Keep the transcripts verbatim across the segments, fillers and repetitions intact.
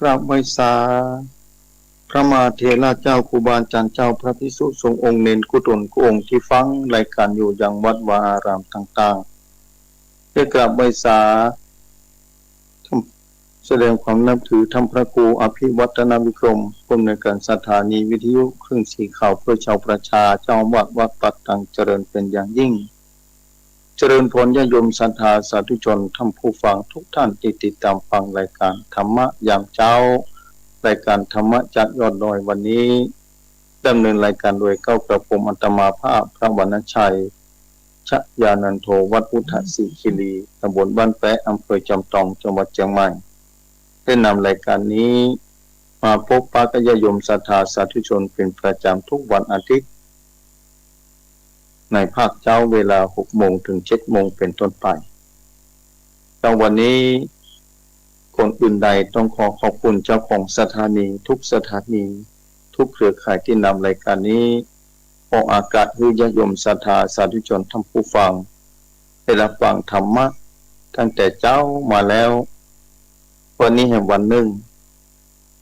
กราบไหว้สา พระมหาเถระเจ้า ครูบาอาจ๋ารย์เจ้า พระภิกษุสงฆ์องค์เณรกู้ต๋นกู้องค์ตี้ฟังรายก๋านอยู่ยังวัดวาอารามต่างๆ ได้กราบไหว้สา ท่าน แสดงความนับถือท่านพระครูอภิวัฒนวิกรม ผู้อำนวยการสถานีวิทยุคลื่นสีขาวเพื่อชาวประชา เจ้าอาวาสวัดป่าตัง เจริญเป๋นอย่างยิ่ง เจริญพรญาติโยมศรัทธาสาธุชนท่านผู้ฟังทุกท่านตี้ติดต๋ามฟังรายก๋านธรรมะยามเจ๊า รายก๋านธรรมะจากยอดดอย วันนี้ดำเนินรายก๋านโดยเกล้ากระผมอาตมาภาพ พระวรรณชัย ชยานันโท วัดพุทธสิขิริ ตำบลบ้านแป๊ะ อำเภอจอมตอง จังหวัดเจียงใหม่ ได้นำรายก๋านนี้มาปะปนกับญาติโยมศรัทธาสาธุชนเป๋นประจ๋ำทุกวันอาทิตย์ ในภาคเจ๊าเวลาหกโมงเถิงเจ็ดโมงเป๋นต้นไป เจ๊าวันนี้ ก่อนอื่นใดต้องขอขอบคุณเจ้าของสถานีทุกสถานี ทุกเครือข่ายตี้นำรายก๋านนี้ออกอากาศหื้อญาติโยมศรัทธาสาธุชนท่านผู้ฟังได้รับฟังธรรมะตั้งแต่เจ๊ามาแล้ว วันนี้แหมวันนึ่ง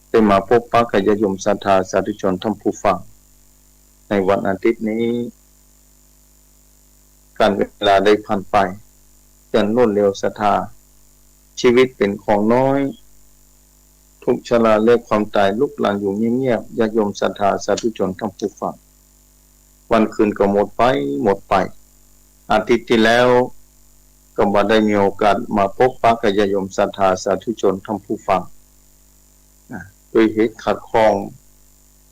ได้มาปะปนกับญาติโยมศรัทธาสาธุชนท่านผู้ฟัง ในวันอาทิตย์นี้ ก๋านเวลาได้ผ่านไปอย่างรวดเร็วศรัทธา ชีวิตเป๋นของน้อย ทุกข์ชราและความต๋ายลุกลานอยู่เงียบๆ ญาติโยมศรัทธาสาธุชนท่านผู้ฟัง วันคืนก็หมดไปหมดไป อาทิตย์ตี้แล้วก็บ่ได้มีโอกาสมาปะปนกับญาติโยมศรัทธาสาธุชนท่านผู้ฟัง นะ ด้วยเหตุขัดข้อง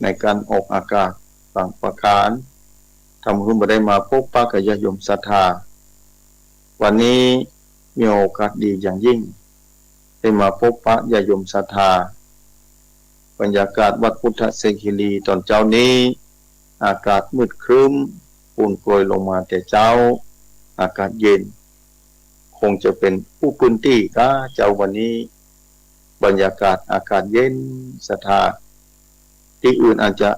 ในก๋านออกอากาศบางประก๋าน ทำหื้อบ่ได้มาปะปนกับญาติโยมศรัทธา วันนี้มีโอกาสดีอย่างยิ่ง ได้มาปะปนญาติโยมศรัทธา บรรยากาศวัดพุทธสิขิริต๋อนเจ๊านี้ อากาศมืดครึ้ม ฝนโปรยลงมาแต่เจ๊า อากาศเย็น คงจะเป๋นกู้ปื้นตี้ก้าเจ๊าวันนี้ บรรยากาศอากาศเย็นศรัทธา ตี้อื่นอาจจะ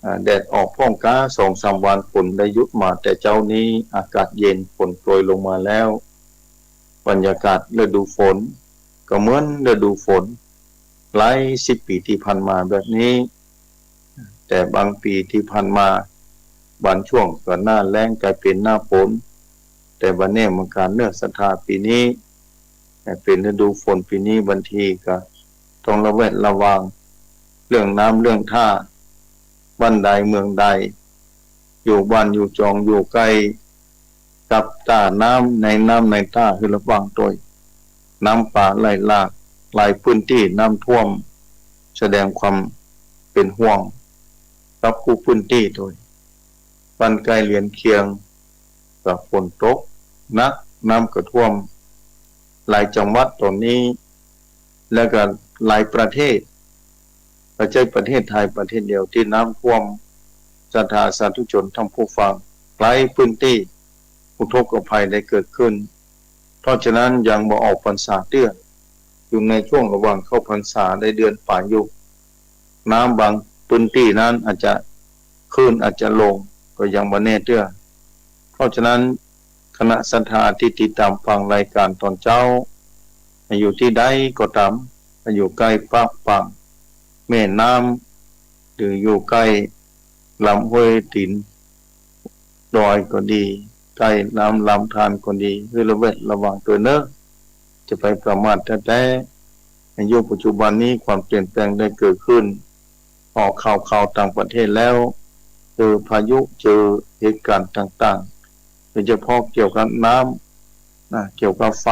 อ่า แดดออกพ่องก้า สองสามวันฝนได้หยุดมา แต่เจ๊านี้อากาศเย็น ฝนโปรยลงมาแล้ว บรรยากาศฤดูฝนก็เหมือนฤดูฝนหลายสิบปี๋ตี้ผ่านมาแบบนี้ แต่บางปี๋ตี้ผ่านมา บางช่วงก็หน้าแล้งก๋ายเป๋นหน้าฝน แต่บ่าแน่เหมือนกั๋นเนาะศรัทธา ปี๋นี้เป๋นฤดูฝน ปี๋นี้บางทีก็ต้องระแวดระวังเรื่องน้ำเรื่องท่า บ้านใดเมืองใด อยู่บ้านอยู่จองอยู่ใก้กับต้าน้ำ ในน้ำในต้าหื้อระวังตวย น้ำป่าไหลหลาก หลายปื้นตี้น้ำท่วม แสดงความเป๋นห่วงกับกู้ปื้นตี้ตวย บ้านใก้เรือนเคียงก็ฝนตกหนัก น้ำก็ท่วม หลายจังหวัดต๋อนนี้ แล้วก็หลายประเทศ บ่ใจ้ประเทศไทยประเทศเดียวตี้น้ำท่วม ศรัทธาสาธุชนท่านผู้ฟัง หลายปื้นตี้อุทกภัยได้เกิดขึ้น เพราะฉะนั้นยังบ่ออกพรรษาเตื้อ อยู่ในช่วงระหว่างเข้าพรรษาได้เดือนป๋ายอยู่ น้ำบางปื้นตี้นั้นอาจจะขึ้นอาจจะลง ก็ยังบ่แน่เตื้อ เพราะฉะนั้น คณะศรัทธาตี้ติดต๋ามฟังรายก๋านต๋อนเจ๊า อยู่ตี้ใดก็ต๋าม อยู่ใก้ฟากฝั่งแม่น้ำ หรืออยู่ใก้ลำห้วยตี๋นดอยก็ดี ใก้น้ำลำธารก็ดี หื้อระแวดระวังตวยเนาะ จะไปประมาทแต๊ๆ ในยุคปัจจุบันนี้ความเปลี่ยนแปลงได้เกิดขึ้น ออกข่าวๆ ต่างประเทศแล้ว เจอพายุ เจอเหตุก๋ารณ์ต่างๆ โดยเฉพาะเกี่ยวกับน้ำนะ เกี่ยวกับไฟ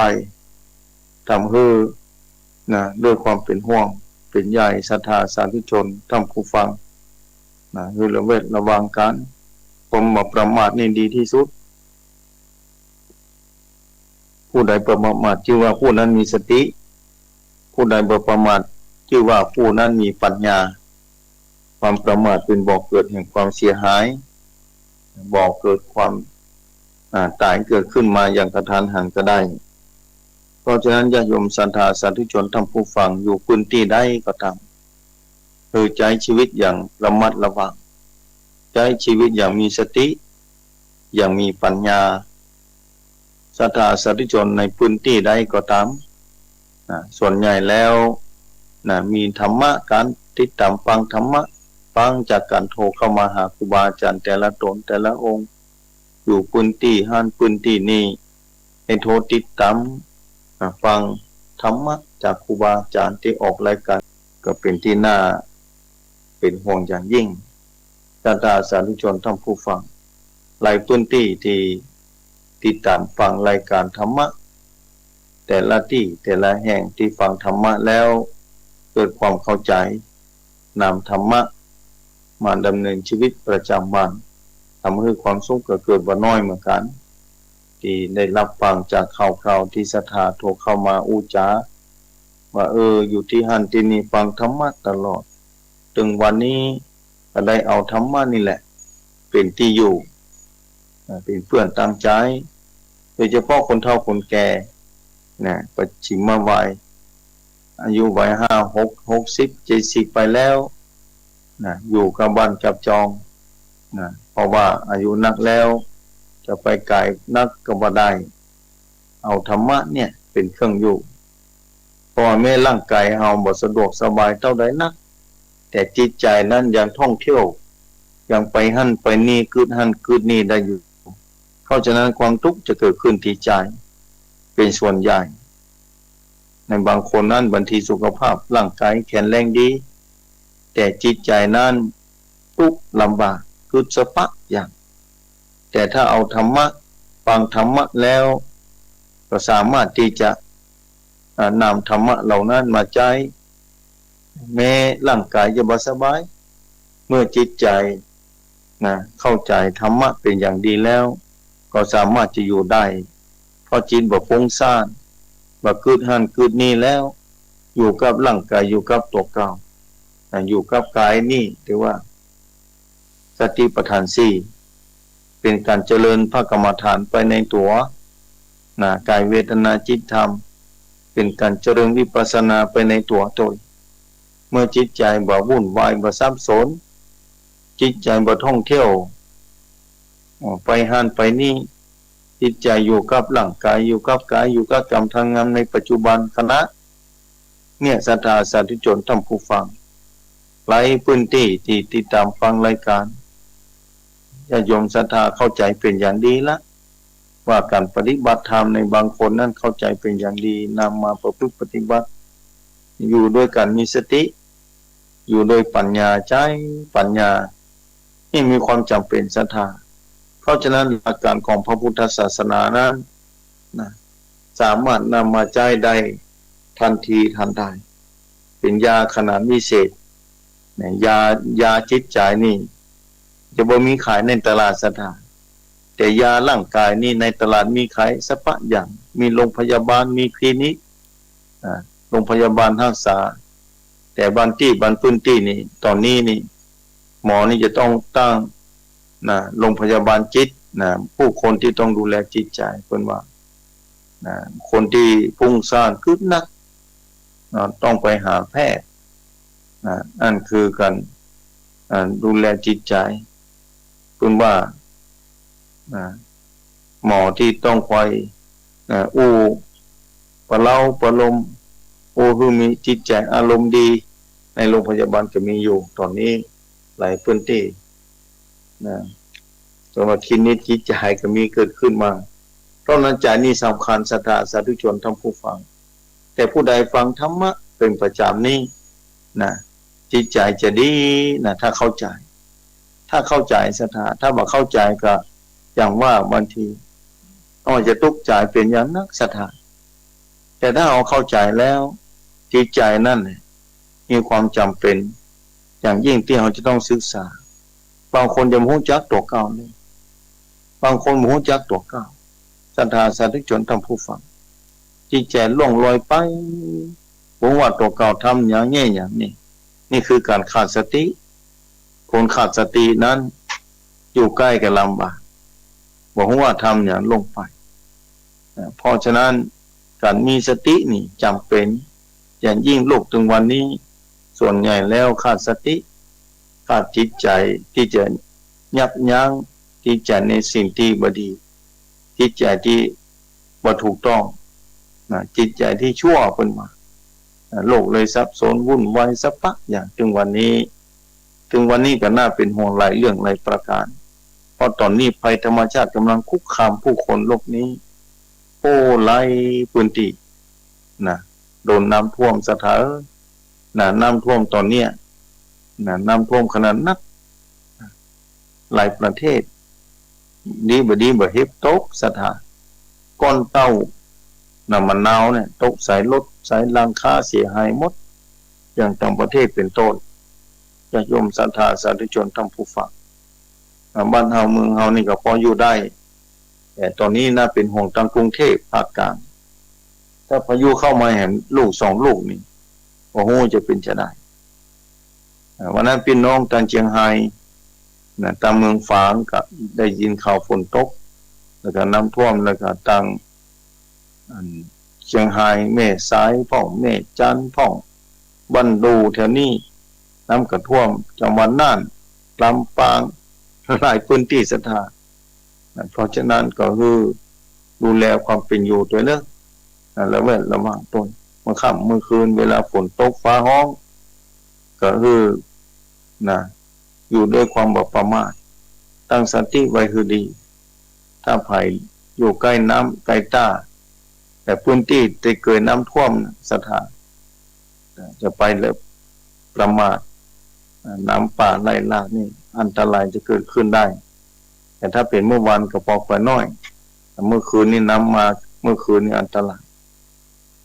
ทำหื้อนะ ด้วยความเป๋นห่วงเป๋นใยศรัทธาสาธุชนท่านผู้ฟังนะ หื้อระแวดระวังกั๋น ความบ่ประมาทนี่ดีตี้สุด ผู้ใดประมาทจื้อว่าผู้นั้นมีสติ ผู้ใดบ่ประมาทจื้อว่าผู้นั้นมีปัญญา ความประมาทเป๋นบ่อเกิดแห่งความเสียหาย บ่อเกิดความ อ่า ต๋ายเกิดขึ้นมาอย่างกระทันหันก็ได้ เพราะฉะนั้นญาติโยมศรัทธาสาธุชนท่านผู้ฟังอยู่ปื้นตี้ใดก็ต๋าม หื้อใจ๊ชีวิตอย่างระมัดระวัง ใจ๊ชีวิตอย่างมีสติ อย่างมีปัญญา ศรัทธาสาธุชนในปื้นตี้ใดก็ต๋าม อ่า ส่วนใหญ่แล้ว นะ มีธรรมะ ก๋านติดต๋ามฟังธรรมะ ฟังจากก๋านโทรเข้ามาหาครูบาอาจ๋ารย์แต่ละต๋นแต่ละองค์ อยู่ปื้นตี้หั้นปื้นตี้นี่ หื้อโทรติดต๋าม อ่า ฟังธรรมะจากครูบาอาจ๋ารย์ตี้ออกรายก๋าน ก็เป๋นตี้น่าเป๋นห่วงอย่างยิ่ง ศรัทธาสาธุชนท่านผู้ฟัง หลายปื้นตี้ตี้ติดต๋ามฟังรายก๋านธรรมะ แต่ละตี้แต่ละแห่งตี้ฟังธรรมะแล้วเกิดความเข้าใจ๋ นำธรรมะมาดำเนินชีวิตประจ๋ำวัน ทำหื้อความสุขก็เกิดบ่น้อยเหมือนกั๋น ตี้ได้ฮับฟังจากข่าวๆ ตี้ศรัทธาโทรเข้ามาอู้จ๋า ว่า เออ อยู่ตี้หั้นตี้นี่ฟังธรรมะตลอด เถิงวันนี้ก็ได้เอาธรรมะนี่แหละ เป๋นตี้อยู่ อ่า เป๋นเปื้อนตางใจ๋ โดยเฉพาะคนเฒ่าคนแก่ นะ ปัจฉิมวัย อายุวัยห้า หก หกสิบ เจ็ดสิบไปแล้ว นะ อยู่กับบ้านกับจอง นะ เพราะว่าอายุนักแล้ว จะไปไก๋นักก็บ่ได้ เอาธรรมะเนี่ยเป๋นเครื่องอยู่ เพราะว่าแม้ร่างก๋ายเฮาบ่สะดวกสบายเต้าใดนัก แต่จิตใจ๋นั้นยังท่องเที่ยว ยังไปหั้นไปนี่ กึ๊ดหั้นกึ๊ดนี่ได้อยู่ เพราะฉะนั้นความตุ๊กข์จะเกิดขึ้นตี้ใจ๋เป๋นส่วนใหญ่ ในบางคนนั้นบางทีสุขภาพร่างก๋ายแข็งแรงดี แต่จิตใจ๋นั้นตุ๊กข์ลำบาก กึ๊ดสะป๊ะอย่าง แต่ถ้าเอาธรรมะ ฟังธรรมะแล้ว ก็สามารถตี้จะ อ่า นำธรรมะเหล่านั้นมาใจ๊ แม้ร่างก๋ายจะบ่สบาย เมื่อจิตใจ๋ นะ เข้าใจ๋ธรรมะเป๋นอย่างดีแล้ว ก็สามารถจะอยู่ได้ เพราะจิตบ่ฟุ้งซ่าน บ่กึ๊ดหั้นกึ๊ดนี่แล้ว อยู่กับร่างก๋าย อยู่กับตั๋วเก่า นะ อยู่กับก๋ายนี่ ถือว่า สติปัฏฐานสี่ เป๋นก๋านเจริญพระกรรมฐานไปในตั๋ว นะ ก๋ายเวทนาจิตธรรม เป๋นก๋านเจริญวิปัสสนาไปในตั๋วโตย เมื่อจิตใจ๋บ่วุ่นวาย บ่สับสน จิตใจ๋บ่ท่องเที่ยว เอ่อ ไปหั้นไปนี่ จิตใจ๋อยู่กับร่างก๋าย อยู่กับก๋าย อยู่กับก๋ำทำงานในปัจจุบันขณะ เนี่ย ศรัทธาสาธุชนท่านผู้ฟัง หลายปื้นตี้ตี้ติดต๋ามฟังรายก๋าน ญาติโยมศรัทธาเข้าใจ๋เป๋นอย่างดีละ ว่าก๋านปฏิบัติธรรมในบางคนนั้นเข้าใจ๋เป๋นอย่างดี นำมาประพฤติปฏิบัติ อยู่โดยก๋านมีสติ อยู่โดยปัญญา ใจ๊ปัญญา นี่มีความจ๋ำเป๋นศรัทธา เพราะฉะนั้นหลักก๋านของพระพุทธศาสนานั้น นะ สามารถนำมาใจ๊ได้ทันทีทันใด เป๋นยาขนาดวิเศษ นะ ยา ยาจิตใจ๋นี่ จะบ่มีขายในตลาดศรัทธา แต่ยาร่างก๋ายนี่ในตลาดมีขายสะป๊ะอย่าง มีโรงพยาบาล มีคลินิก อ่า โรงพยาบาลฮักษา แต่บางตี้บางปื้นตี้นี่ ต๋อนนี้นี่ หมอนี่จะต้องตั้ง นะ โรงพยาบาลจิต นะ ผู้คนตี้ต้องดูแลจิตใจ๋ เปิ้นว่า นะ คนตี้ฟุ้งซ่านกึ๊ดนัก นะ ต้องไปหาแพทย์ นะ อั้นคือก๋าน อ่า ดูแลจิตใจ๋ เปิ้นว่า นะ หมอตี้ต้องคอย นะ อู้ประเล้าประโลม อู้หื้อมีจิตใจ๋อารมณ์ดี ในโรงพยาบาลก็มีอยู่ ต๋อนนี้หลายปื้นตี้ นะ สำหรับคลินิกจิตใจ๋ก็มีเกิดขึ้นมา เพราะฉะนั้นใจ๋นี่สำคัญ ศรัทธาสาธุชนท่านผู้ฟัง แต่ผู้ใดฟังธรรมะเป๋นประจ๋ำนี่ นะ จิตใจ๋จะดี นะ ถ้าเข้าใจ๋ ถ้าเข้าใจ๋ศรัทธา ถ้าบ่เข้าใจ๋ก็อย่างว่าบางที อาจจะตุ๊กข์ใจ๋เป๋นอย่างนักศรัทธา แต่ถ้าเฮาเข้าใจ๋แล้ว จิตใจ๋นั่นแหละมีความจ๋ำเป๋นอย่างยิ่งตี้เฮาจะต้องศึกษา บางคนจะบ่ฮู้จักตั๋วเก่าเลย บางคนบ่ฮู้จักตั๋วเก่า ศรัทธาสาธุชนท่านผู้ฟัง จิตใจ๋ล่วงลอยไป บ่ฮู้ว่าตั๋วเก่าทำหยังแง่หยังนี่ นี่คือก๋านขาดสติ คนขาดสตินั้นอยู่ใก้ก็ลำบาก บ่ฮู้ว่าทำหยังลงไป นะ เพราะฉะนั้นก๋านมีสตินี่จ๋ำเป๋นอย่างยิ่ง โลกเถิงวันนี้ ส่วนใหญ่แล้วขาดสติ ขาดจิตใจ๋ตี้จะยับยั้งจิตใจ๋ในสิ่งตี้บ่ดี จิตใจ๋ตี้บ่ถูกต้อง นะ จิตใจ๋ตี้ชั่วเปิ้นว่า โลกเลยสับสนวุ่นวายสะปะอย่างเถิงวันนี้ เถิงวันนี้ก็น่าเป๋นห่วงหลายเรื่องหลายประก๋าน เพราะต๋อนนี้ภัยธรรมชาติก่ำลังคุกคามผู้คนโลกนี้ โอ้ หลายพื้นตี้ นะ โดนน้ำท่วมศรัทธาเอ๋ย นะ น้ำท่วมต๋อนเนี้ย นะ น้ำท่วมขนาดนัก หลายประเทศ ดีบ่ดีบ่เห็บตกศรัทธา ก้อนเต้า น้ำมะนาวเนี่ย ตกใส่รถ ใส่หลังคาเสียหายหมด อย่างต่างประเทศเป๋นต้น ญาติโยมศรัทธาสาธุชนท่านผู้ฟัง อ่า บ้านเฮาเมืองเฮานี่ก็พออยู่ได้ แต่ต๋อนนี้น่าเป๋นห่วงตางกรุงเทพฯ ภาคกลาง ถ้าพายุเข้ามาแหมลูกสองลูกนี่ บ่ฮู้จะเป๋นจะได อ่า วันนั้นปี้น้องตางเจียงฮาย นะ ตางเมืองฝางก็ได้ยินข่าวฝนตก แล้วก็น้ำท่วม แล้วก็ตาง อัน เจียงฮาย แม่สายพ่อง แม่จันพ่อง บ้านดูแถวนี้ น้ำก็ท่วม จังหวัดน่าน ลำปาง หลายพื้นตี้ศรัทธา นะ เพราะฉะนั้นก็คือดูแลความเป๋นอยู่ตวยเนาะ นะ ระแวดระวังตน เมื่อค่ำเมื่อคืนเวลาฝนตกฟ้าฮ้อง ก็คือ นะ อยู่ด้วยความบ่ประมาท ตั้งสติไว้หื้อดี ถ้าใผอยู่ใก้น้ำใก้ต้า แต่พื้นตี้ตี้เกยน้ำท่วมน่ะศรัทธา จะไปแล้วประมาท น้ำป่าไหลหลากนี่อันตรายจะเกิดขึ้นได้ แต่ถ้าเป๋นเมื่อวานก็ปอแขวนน้อย แต่เมื่อคืนนี่น้ำมา เมื่อคืนนี่อันตราย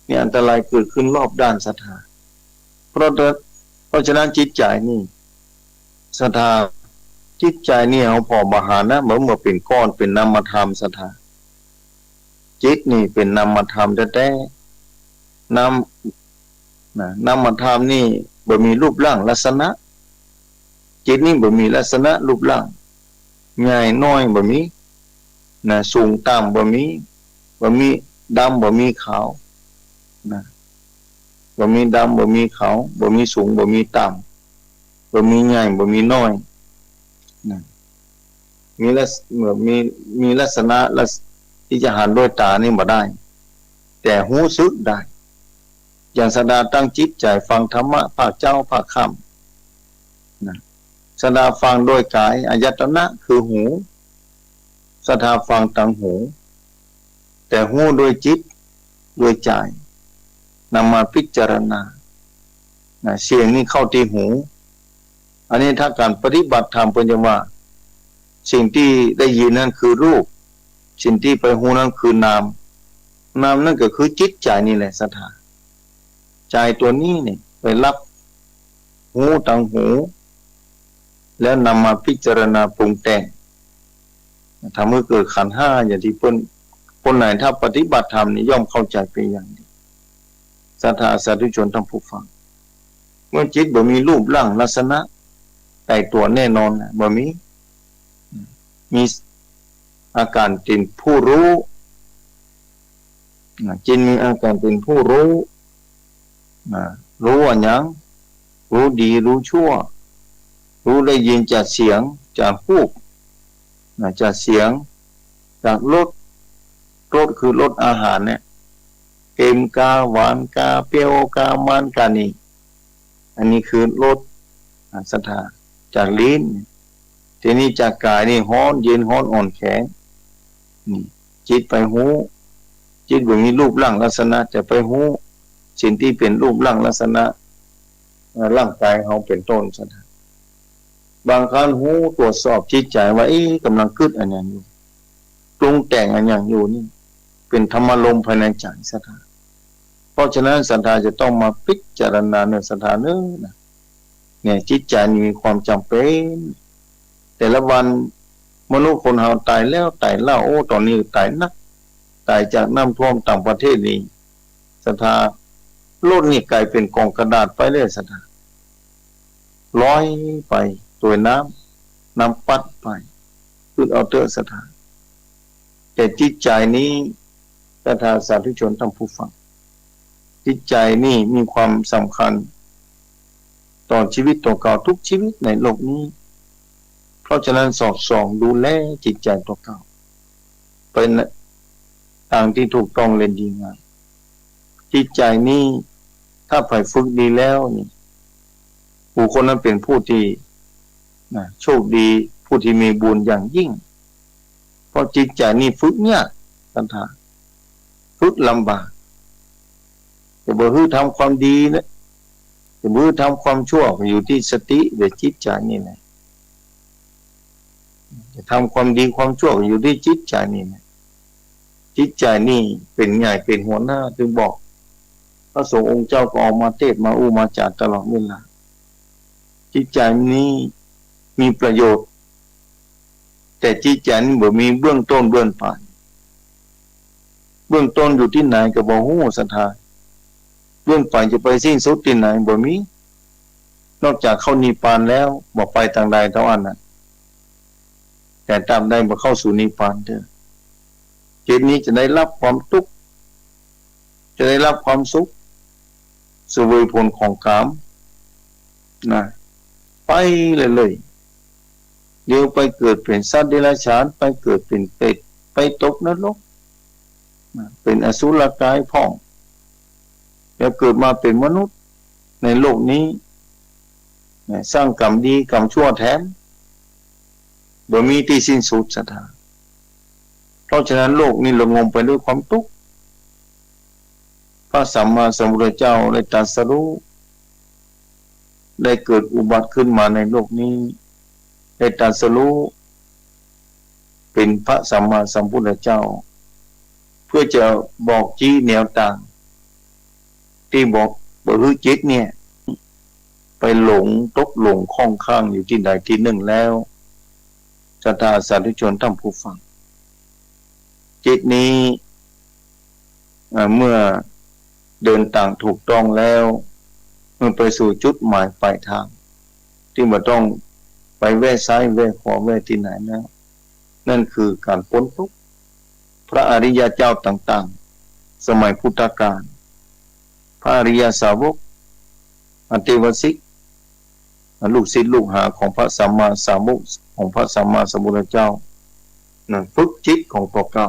นี่อันตรายเกิดขึ้นรอบด้านศรัทธา เพราะ เพราะฉะนั้นจิตใจ๋นี่ศรัทธา จิตใจ๋นี่เฮาผ่อบ่หันนะ บ่เหมือนเป๋นก้อน เป๋นนามธรรมศรัทธา จิตนี่เป๋นนามธรรมแต๊ๆ นาม นะ นามธรรมนี่บ่มีรูปร่างลักษณะ จิตนี่บ่มีลักษณะรูปร่าง ใหญ่น้อยบ่มี นะ สูงต่ำบ่มี บ่มีดำบ่มีขาว นะ บ่มีดำบ่มีขาว บ่มีสูงบ่มีต่ำ บ่มีใหญ่บ่มีน้อย นะ มีลักษ- มี มีลักษณะลักษ- ตี้จะหันด้วยต๋านี่บ่ได้ แต่ฮู้สึกได้ อย่างศรัทธาตั้งจิตใจ๋ฟังธรรมะภาคเจ๊าภาคค่ำ นะ ศรัทธาฟังด้วยก๋ายอายตนะคือหู ศรัทธาฟังตางหู แต่ฮู้ด้วยจิต ด้วยใจ๋ นำมาพิจารณา นะ เสียงนี่เข้าตี้หู อันนี้ถ้าก๋านปฏิบัติธรรมเปิ้นจะว่า สิ่งตี้ได้ยินนั้นคือรูป สิ่งตี้ไปฮู้นั้นคือนาม นามนั้นก็คือจิตใจ๋นี่แหละศรัทธา ใจ๋ตั๋วนี้นี่ไปฮับฮู้ตางหู แล้วนำมาพิจารณาปรุงแต่ง ทำหื้อเกิดขันธ์ห้าอย่างตี้เปิ้น คนไหนถ้าปฏิบัติธรรมนี่ย่อมเข้าใจ๋เป๋นอย่างดี ศรัทธาสาธุชนท่านผู้ฟัง เมื่อจิตบ่มีรูปร่างลักษณะต๋ายตั๋วแน่นอนนะ บ่มี มีอาก๋านเป๋นผู้ฮู้ นะ จิตมีอาก๋านเป๋นผู้ฮู้ นะ ฮู้อะหยัง ฮู้ดีฮู้ชั่ว ฮู้ได้ยินจากเสียง จากฮูป นะ จากเสียง จากรส รสคือรสอาหารเนี่ย เค็มกา หวานกา เปรี้ยวกา มันกานี่ อันนี้คือรส อ่า ศรัทธา จากลิ้น ทีนี้จากก๋ายนี่ฮ้อนเย็นฮ้อนอ่อนแข็ง นี่ จิตไปฮู้ จิตบ่มีรูปร่างลักษณะจะไปฮู้ สิ่งตี้เป๋นรูปร่างลักษณะ เอ่อ ร่างก๋ายเฮาเป๋นต้นศรัทธา บางครั้งฮู้ตรวจสอบจิตใจ๋ว่า เอ๊ะ ก่ำลังกึ๊ดอะหยังอยู่ ปรุงแต่งอะหยังอยู่นี่ เป๋นธรรมารมณ์ภายในใจ๋ศรัทธา เพราะฉะนั้นศรัทธาจะต้องมาพิจารณาเน่อศรัทธาเน่อนะ เนี่ย จิตใจ๋นี่มีความจ๋ำเป๋น แต่ละวันมนุษย์คนเฮาต๋ายแล้วต๋ายเล่า โอ้ ต๋อนนี้ต๋ายนัก ต๋ายจากน้ำท่วมต่างประเทศนี่ ศรัทธา รถนี่ก๋ายเป๋นก๋องกระดาษไปเลยศรัทธา ลอยไปตวยน้ำ น้ำปั๊ดไป อึดเอาเต๊อะศรัทธา แต่จิตใจ๋นี้ ศรัทธาสาธุชนท่านผู้ฟัง จิตใจ๋นี่มีความสำคัญ ต่อชีวิตตั๋วเก่าทุกชีวิตในโลกนี้ เพราะฉะนั้นสอดส่องดูแลจิตใจ๋ตั๋วเก่า ไปในตางตี้ถูกต้องและดีงาม จิตใจ๋นี่ ถ้าใผฝึกดีแล้วนี่ บุคคลนั้นเป๋นผู้ตี้ นะ โชคดี ผู้ตี้มีบุญอย่างยิ่ง เพราะจิตใจ๋นี่ฝึกยาก ศรัทธา ฝึกลำบาก จะบ่หื้อทำความดีนะ จะบ่หื้อทำความชั่ว ก็อยู่ตี้สติ หรือจิตใจ๋นี่แหละ จะทำความดีความชั่ว ก็อยู่ตี้จิตใจ๋นี่แหละ จิตใจ๋นี่เป๋นใหญ่ เป๋นหัวหน้า จึงบอก พระสงฆ์องค์เจ้าก็ออกมาเตสน์ มาอู้มาจ๋าตลอดเวลา จิตใจ๋นี้มีประโยชน์ แต่จิตใจ๋นี้บ่มีเบื้องต้นเบื้องปลาย เบื้องต้นอยู่ตี้ไหนก็บ่ฮู้ ศรัทธา เบื้องปลายจะไปสิ้นสุดตี้ไหนบ่มี นอกจากเข้านิพพานแล้ว บ่ไปตางใดเต้าอั้นน่ะ แต่ตราบใดบ่เข้าสู่นิพพานเต๊อะ จิตนี้จะได้รับความตุ๊กข์ จะได้รับความสุข เสวยผลของกาม นะ ไปเรื่อยๆ เดี๋ยวไปเกิดเป๋นสัตว์เดรัจฉาน ไปเกิดเป๋นเปรต ไปตกนรก นะ เป๋นอสุรกายพ่อง แล้วเกิดมาเป๋นมนุษย์ในโลกนี้ นะ สร้างกรรมดีกรรมชั่วแถม บ่มีตี้สิ้นสุด ศรัทธา เพราะฉะนั้นโลกนี้ระงมไปด้วยความตุ๊กข์ พระสัมมาสัมพุทธเจ้าได้ตรัสรู้ ได้เกิดอุบัติขึ้นมาในโลกนี้ ได้ตรัสรู้เป๋นพระสัมมาสัมพุทธเจ้า เพื่อจะบอกชี้แนวตาง ตี้บอกบ่หื้อจิตเนี่ย ไปหลงตกหลงข้องค้างอยู่ตี้ใดตี้นึ่งแล้ว ศรัทธาสาธุชนท่านผู้ฟัง จิตนี้ อ่า เมื่อเดินตางถูกต้องแล้ว เมื่อไปสู่จุดหมายปลายตาง ตี้บ่ต้องไปแว่ซ้ายแว่ขวาแว่ตี้ไหนแล้ว นั่นคือก๋านป๊นตุ๊กข์ พระอริยเจ้าต่างๆ สมัยพุทธกาล พระอริยสาวก อเตวสิก ลูกศิษย์ลูกหาของพระสัมมาสาวก ของพระสัมมาสัมพุทธเจ้า นะ ฝึกจิตของตั๋วเก่า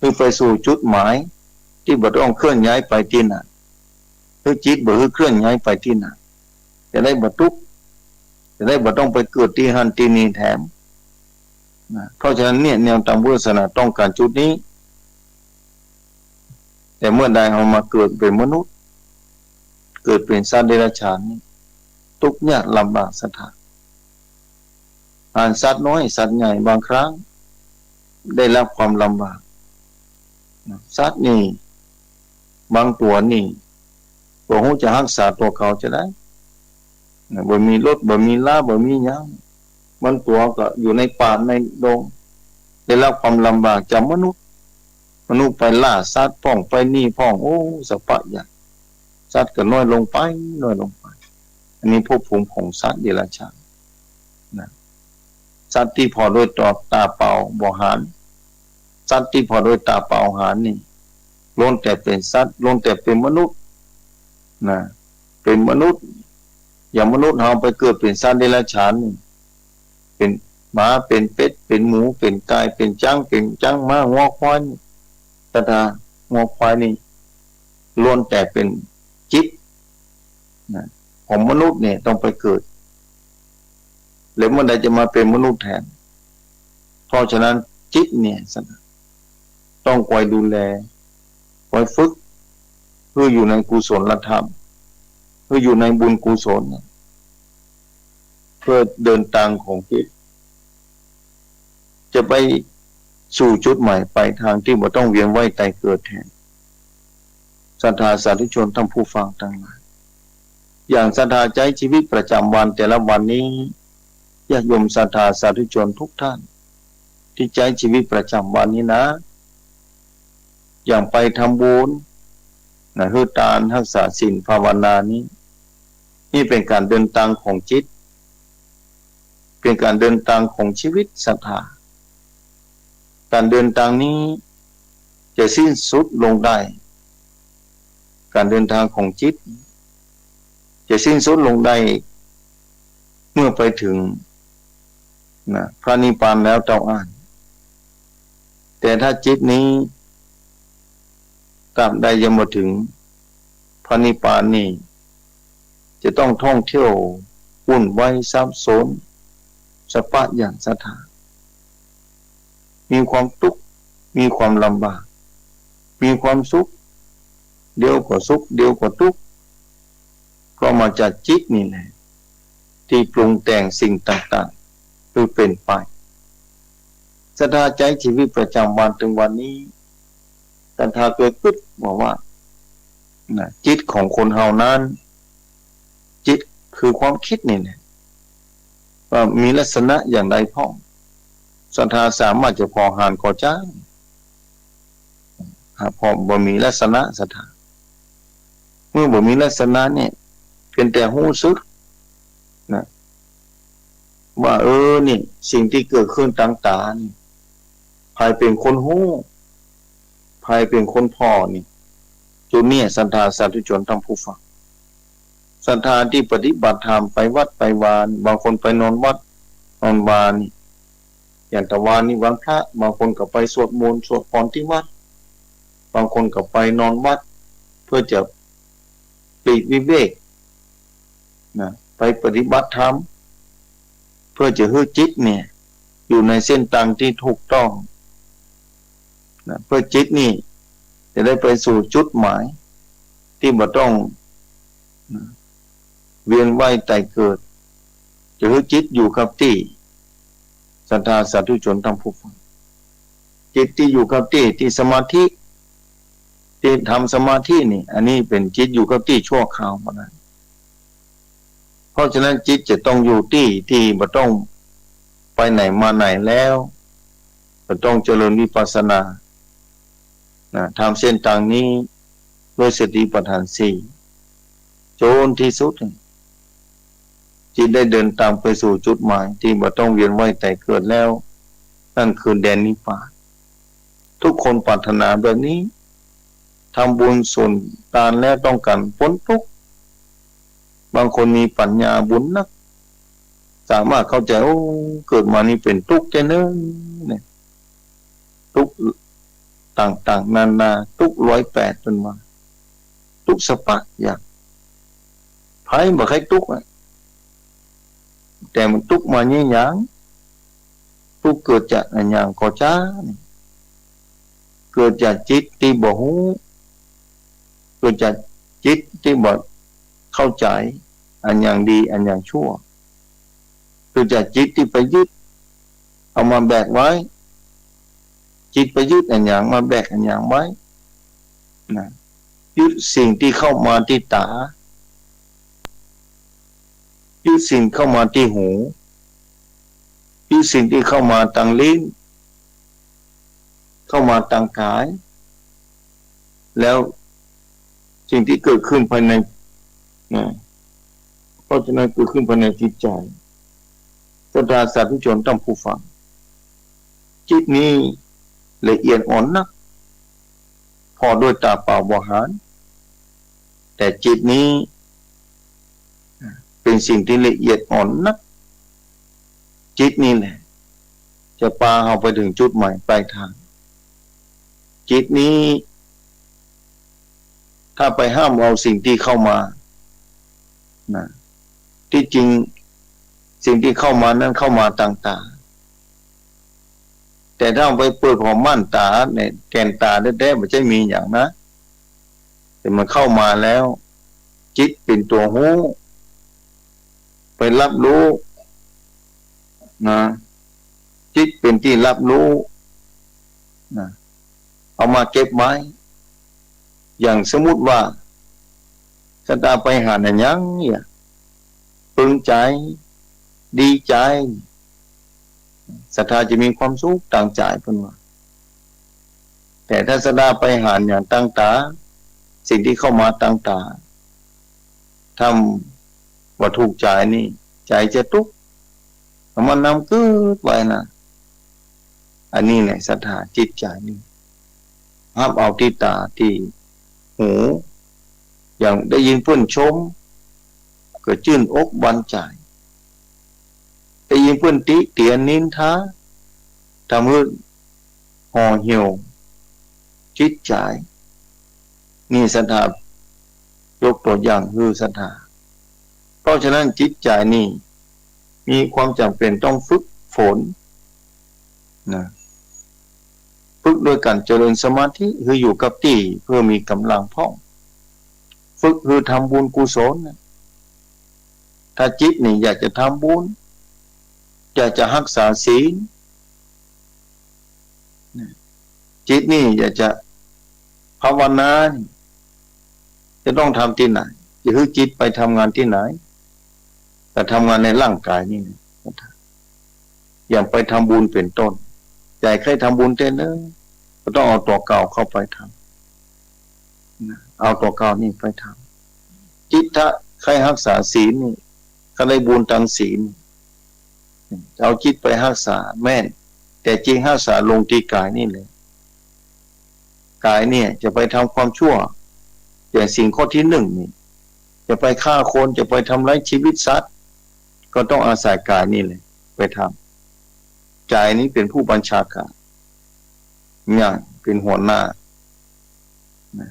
หื้อไปสู่จุดหมายตี้บ่ต้องเคลื่อนย้ายไปตี้ไหน หื้อจิตบ่หื้อเคลื่อนย้ายไปตี้ไหน จะได้บ่ตุ๊กข์ จะได้บ่ต้องไปเกิดตี้หั้นตี้นี่แถม นะ เพราะฉะนั้นเนี่ย แนวตางพุทธศาสนาต้องก๋านจุดนี้ แต่เมื่อใดเฮามาเกิดเป๋นมนุษย์ เกิดเป๋นสัตว์เดรัจฉานนี่ ตุ๊กข์ยากลำบาก ศรัทธา อันสัตว์น้อยสัตว์ใหญ่บางครั้งได้รับความลำบาก นะ สัตว์นี่ บางตั๋วนี่ บ่ฮู้จะฮักษาตั๋วเก่าจะใด นะ บ่มีรถ บ่มีรา บ่มีหยัง บางตั๋วก็อยู่ในป่าในดง ได้รับความลำบากจากมนุษย์ มนุษย์ไปล่าสัตว์พ่อง ไปนี่พ่อง โอ้ สะปะใหญ่ สัตว์ก็น้อยลงไป น้อยลงไป อันนี้ภพภูมิของสัตว์เดรัจฉาน นะ สัตว์ตี้ผ่อโดยต๋าเปล่าบ่หัน สัตว์ตี้ผ่อโดยต๋าเปล่าหันนี่ ล้วนแต่เป๋นสัตว์ ล้วนแต่เป๋นมนุษย์ นะ เป๋นมนุษย์ อย่างมนุษย์เฮาไปเกิดเป๋นสัตว์เดรัจฉานนี่ เป๋นหมา เป๋นเป็ด เป๋นหมู เป๋นไก่ เป๋นจ๊าง เป๋นจ๊าง ม้า งัว ควายนี่ ศรัทธา งัว ควายนี่ ล้วนแต่เป๋นจิต นะ ของมนุษย์เนี่ยต้องไปเกิด แล้วเมื่อใดจะมาเป๋นมนุษย์แทน เพราะฉะนั้นจิตเนี่ย ศรัทธา ต้องคอยดูแล คอยฝึก หื้ออยู่ในกุศลธรรม หื้ออยู่ในบุญกุศล เพื่อเดินตางของจิต จะไปสู่จุดหมายปลายตางตี้บ่ต้องเวียนว่ายตายเกิดแทน ศรัทธาสาธุชนท่านผู้ฟังตังหลาย อย่างศรัทธาใจ๊จีวิตประจ๋ำวันแต่ละวันนี้ ญาติโยมศรัทธาสาธุชนทุกท่าน ตี้ใจ๊จีวิตประจ๋ำวันนี้นะ อย่างไปทำบุญ นะ หื้อตาน ฮักษาศีล ภาวนานี้ นี่เป๋นก๋านเดินตางของจิต เป๋นก๋านเดินตางของจีวิต ศรัทธา ก๋านเดินตางนี้จะสิ้นสุดลงได้ ก๋านเดินตางของจิต จะสิ้นสุดลงได้ เมื่อไปเถิง นะ พระนิพพานแล้วเต้าอั้น แต่ถ้าจิตนี้ ตราบใดยังบ่เถิงพ ปรินิพพานนี่จะต้องท่องเที่ยววุ่นวายสับสน สะปะอย่างศรัทธา มีความตุ๊กข์ มีความลำบาก มีความสุข เดี๋ยวก็สุข เดี๋ยวก็ตุ๊กข์ ก็มาจากจิตนี่แหละ ตี้ปรุงแต่งสิ่งต่างๆ หื้อเป๋นไป ศรัทธาใจ๊จีวิตประจ๋ำวันเถิงวันนี้ ศรัทธาเกยกึ๊ดว่า ว่า นะ จิตของคนเฮานั้น จิตคือความกึ๊ดนี่แหละ ว่ามีลักษณะอย่างใดพ่อง ศรัทธาสามารถจะผ่อหาญก่อจ๊าง หากผ่อบ่มีลักษณะศรัทธา เมื่อบ่มีลักษณะเนี่ย เพียงแต่ฮู้สึก นะ ว่า เออ นี่ สิ่งตี้เกิดขึ้นตางต๋านี่ ใผเป๋นคนฮู้ ใผเป๋นคนผ่อนี่ จุดเนี่ย ศรัทธาสาธุชนท่านผู้ฟัง ศรัทธาตี้ปฏิบัติธรรม ไปวัดไปวา บางคนไปนอนวัดนอนวานี่ อย่างตะวานี่วันพระ บางคนก็ไปสวดมนต์สวดภารตี้วัด บางคนก็ไปนอนวัด เพื่อจะปลีกวิเวก นะ ไปปฏิบัติธรรม เพื่อจะหื้อจิตเนี่ย อยู่ในเส้นตางตี้ถูกต้อง นะ เพื่อจิตนี่จะได้ไปสู่จุดหมาย ตี้บ่ต้อง นะ เวียนว่ายต๋ายเกิด จะหื้อจิตอยู่กับตี้ ศรัทธาสาธุชนท่านผู้ฟัง จิตตี้อยู่กับตี้ ตี้สมาธิ ตี้ทำสมาธินี่ อันนี้เป๋นจิตอยู่กับตี้ชั่วคราวเท่านั้น เพราะฉะนั้นจิตจะต้องอยู่ตี้ ตี้บ่ต้องไปไหนมาไหนแล้ว บ่ต้องเจริญวิปัสสนา นะ ทำเส้นตางนี้ด้วยสติปัฏฐานสี่ จ๋นตี้สุด จิตได้เดินตางไปสู่จุดหมายตี้บ่ต้องเวียนว่ายต๋ายเกิดแล้ว นั่นคือแดนนิพพาน ทุกคนปรารถนาแบบนี้ ทำบุญส่วนตานแล้วต้องก๋านป๊นตุ๊กข์ บางคนมีปัญญาบุญนัก สามารถเข้าใจ๋ โอ้ เกิดมานี่เป๋นตุ๊กข์แต๊เนาะ เนี่ย ตุ๊กข์ต่างๆ นานา ตุ๊กข์ร้อยแปดเปิ้นว่า ตุ๊กข์สะปะอย่าง ใผบ่ใค่ตุ๊กข์อะ แต่มันตุ๊กข์มาเยียะหยัง ตุ๊กข์เกิดจากอะหยังก่อจ๊าง เกิดจากจิตตี้บ่ฮู้ เกิดจากจิตตี้บ่เข้าใจ๋ อะหยังดี อะหยังชั่ว เกิดจากจิตตี้ไปยึด เอามาแบกไว้ จิตไปยึดอะหยัง มาแบกอะหยังไว้ นะ ยึดสิ่งตี้เข้ามาตี้ต๋า ยึดสิ่งเข้ามาตี้หู ยึดสิ่งตี้เข้ามาตางลิ้น เข้ามาตางก๋าย แล้วสิ่งตี้เกิดขึ้นภายใน นะ เพราะฉะนั้นเกิดขึ้นภายในจิตใจ๋ ศรัทธาสาธุชนท่านผู้ฟัง จิตนี้ละเอียดอ่อนนัก ผ่อด้วยต๋าเปล่าบ่หัน แต่จิตนี้เป๋นสิ่งตี้ละเอียดอ่อนนัก จิตนี่แหละ จะปาเฮาไปเถิงจุดหมายปลายตาง จิตนี้ ถ้าไปห้ามเอาสิ่งตี้เข้ามา นะ ตี้จริง สิ่งตี้เข้ามานั้นเข้ามาตางต๋า แต่ถ้าเอาไปเปิดผ่อม่านต๋าเนี่ย แก่นต๋าแต๊ๆ บ่ใจ้มีหยังนะ แต่มันเข้ามาแล้ว จิตเป๋นตั๋วฮู้ ไปฮับฮู้ นะ จิตเป๋นตี้ฮับฮู้ นะ เอามาเก็บไว้ อย่างสมมุติว่า ศรัทธาไปหันอะหยังเนี่ย ปึงใจ๋ ดีใจ๋ ศรัทธาจะมีความสุขตางใจ๋เปิ้นว่า แต่ถ้าศรัทธาไปหันอย่างตางต๋า สิ่งตี้เข้ามาตางต๋า ถ้าบ่ถูกใจ๋นี่ ใจ๋จะตุ๊กข์ เอามานำกึ๊ดไว้นะ อันนี้แหละศรัทธาจิตใจ๋นี่ ฮับเอาตี้ต๋าตี้หู อย่างได้ยินเปิ้นชม ก็จื้นอกบานใจ๋ ได้ยินเปิ้นติเตียนนินทา ทำหื้อห่อเหี่ยวจิตใจ๋ นี่ศรัทธา ยกตั๋วอย่างหื้อศรัทธา เพราะฉะนั้นจิตใจ๋นี่มีความจ๋ำเป๋นต้องฝึกฝนนะ ฝึกโดยก๋านเจริญสมาธิหื้ออยู่กับตี้ เพื่อมีก๋ำลังพ่อง ฝึกหื้อทำบุญกุศลนะ ถ้าจิตนี่อยากจะทำบุญ อยากจะฮักษาศีลนะ จิตนี่อยากจะภาวนานี่ จะต้องทำตี้ไหน จะหื้อจิตไปทำงานตี้ไหน ก็ทำงานในร่างก๋ายนี่นะ อย่างไปทำบุญเป๋นต้น ใจ๋ใค่ทำบุญเตื้อเน่อ ก็ต้องเอาตั๋วเก่าเข้าไปทำนะ เอาตั๋วเก่านี่ไปทำ จิตถ้าใค่ฮักษาศีลนี่ ก็ได้บุญตางศีล เอาจิตไปฮักษาแม่น แต่จริงฮักษาลงตี้ก๋ายนี่แหละ ก๋ายเนี่ยจะไปทำความชั่ว อย่างศีลข้อตี้หนึ่งนี่ จะไปฆ่าคน จะไปทำร้ายชีวิตสัตว์ ก็ต้องอาศัยก๋ายนี่แหละไปทำ ใจ๋นี่เป๋นผู้บัญชาก๋าน เนี่ยเป๋นหัวหน้านะ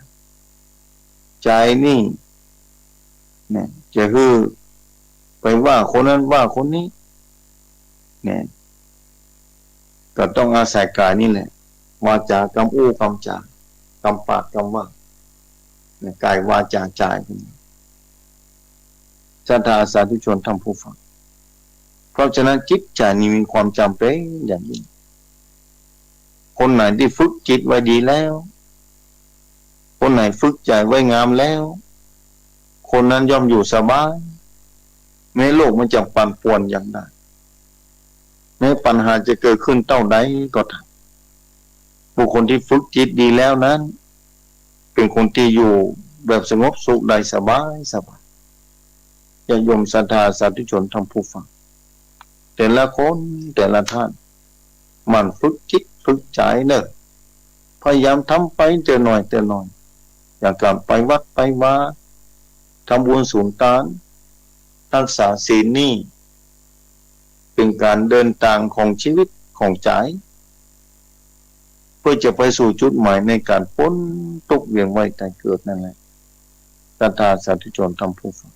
ใจ๋นี่นะ จะหื้อไปว่าคนนั้นว่าคนนี้นะ ก็ต้องอาศัยก๋ายนี่แหละ วาจากำอู้กำจ๋า กำปากกำว่านะ ก๋ายวาจาใจ๋ ศรัทธาสาธุชนท่านผู้ฟัง เพราะฉะนั้นจิตใจ๋นี่มีความจ๋ำเป๋นอย่างยิ่ง คนไหนตี้ฝึกจิตไว้ดีแล้ว คนไหนฝึกใจ๋ไว้งามแล้ว คนนั้นย่อมอยู่สบาย แม้โลกมันจะปั่นป่วนอย่างใด แม้ปัญหาจะเกิดขึ้นเต้าใดก็ตาม บุคคลที่ฝึกจิตดีแล้วนั้น เป๋นคนที่อยู่แบบสงบสุขได้สบายสบาย ญาติโยมศรัทธาสาธุชนท่านผู้ฟัง แต่ละคนแต่ละท่าน หมั่นฝึกจิตฝึกใจ๋เน่อ พยายามทำไปเตื้อหน่อยเตื้อหน่อย อย่างก๋านไปวัดไปวา ทำบุญสุนตาน ฮักษาศีลนี่ เป๋นก๋านเดินตางของชีวิตของใจ๋ เพื่อจะไปสู่จุดหมายในก๋านป๊นตุ๊กข์เวียนว่ายตายเกิดนั่นแหละ ศรัทธาสาธุชนท่านผู้ฟัง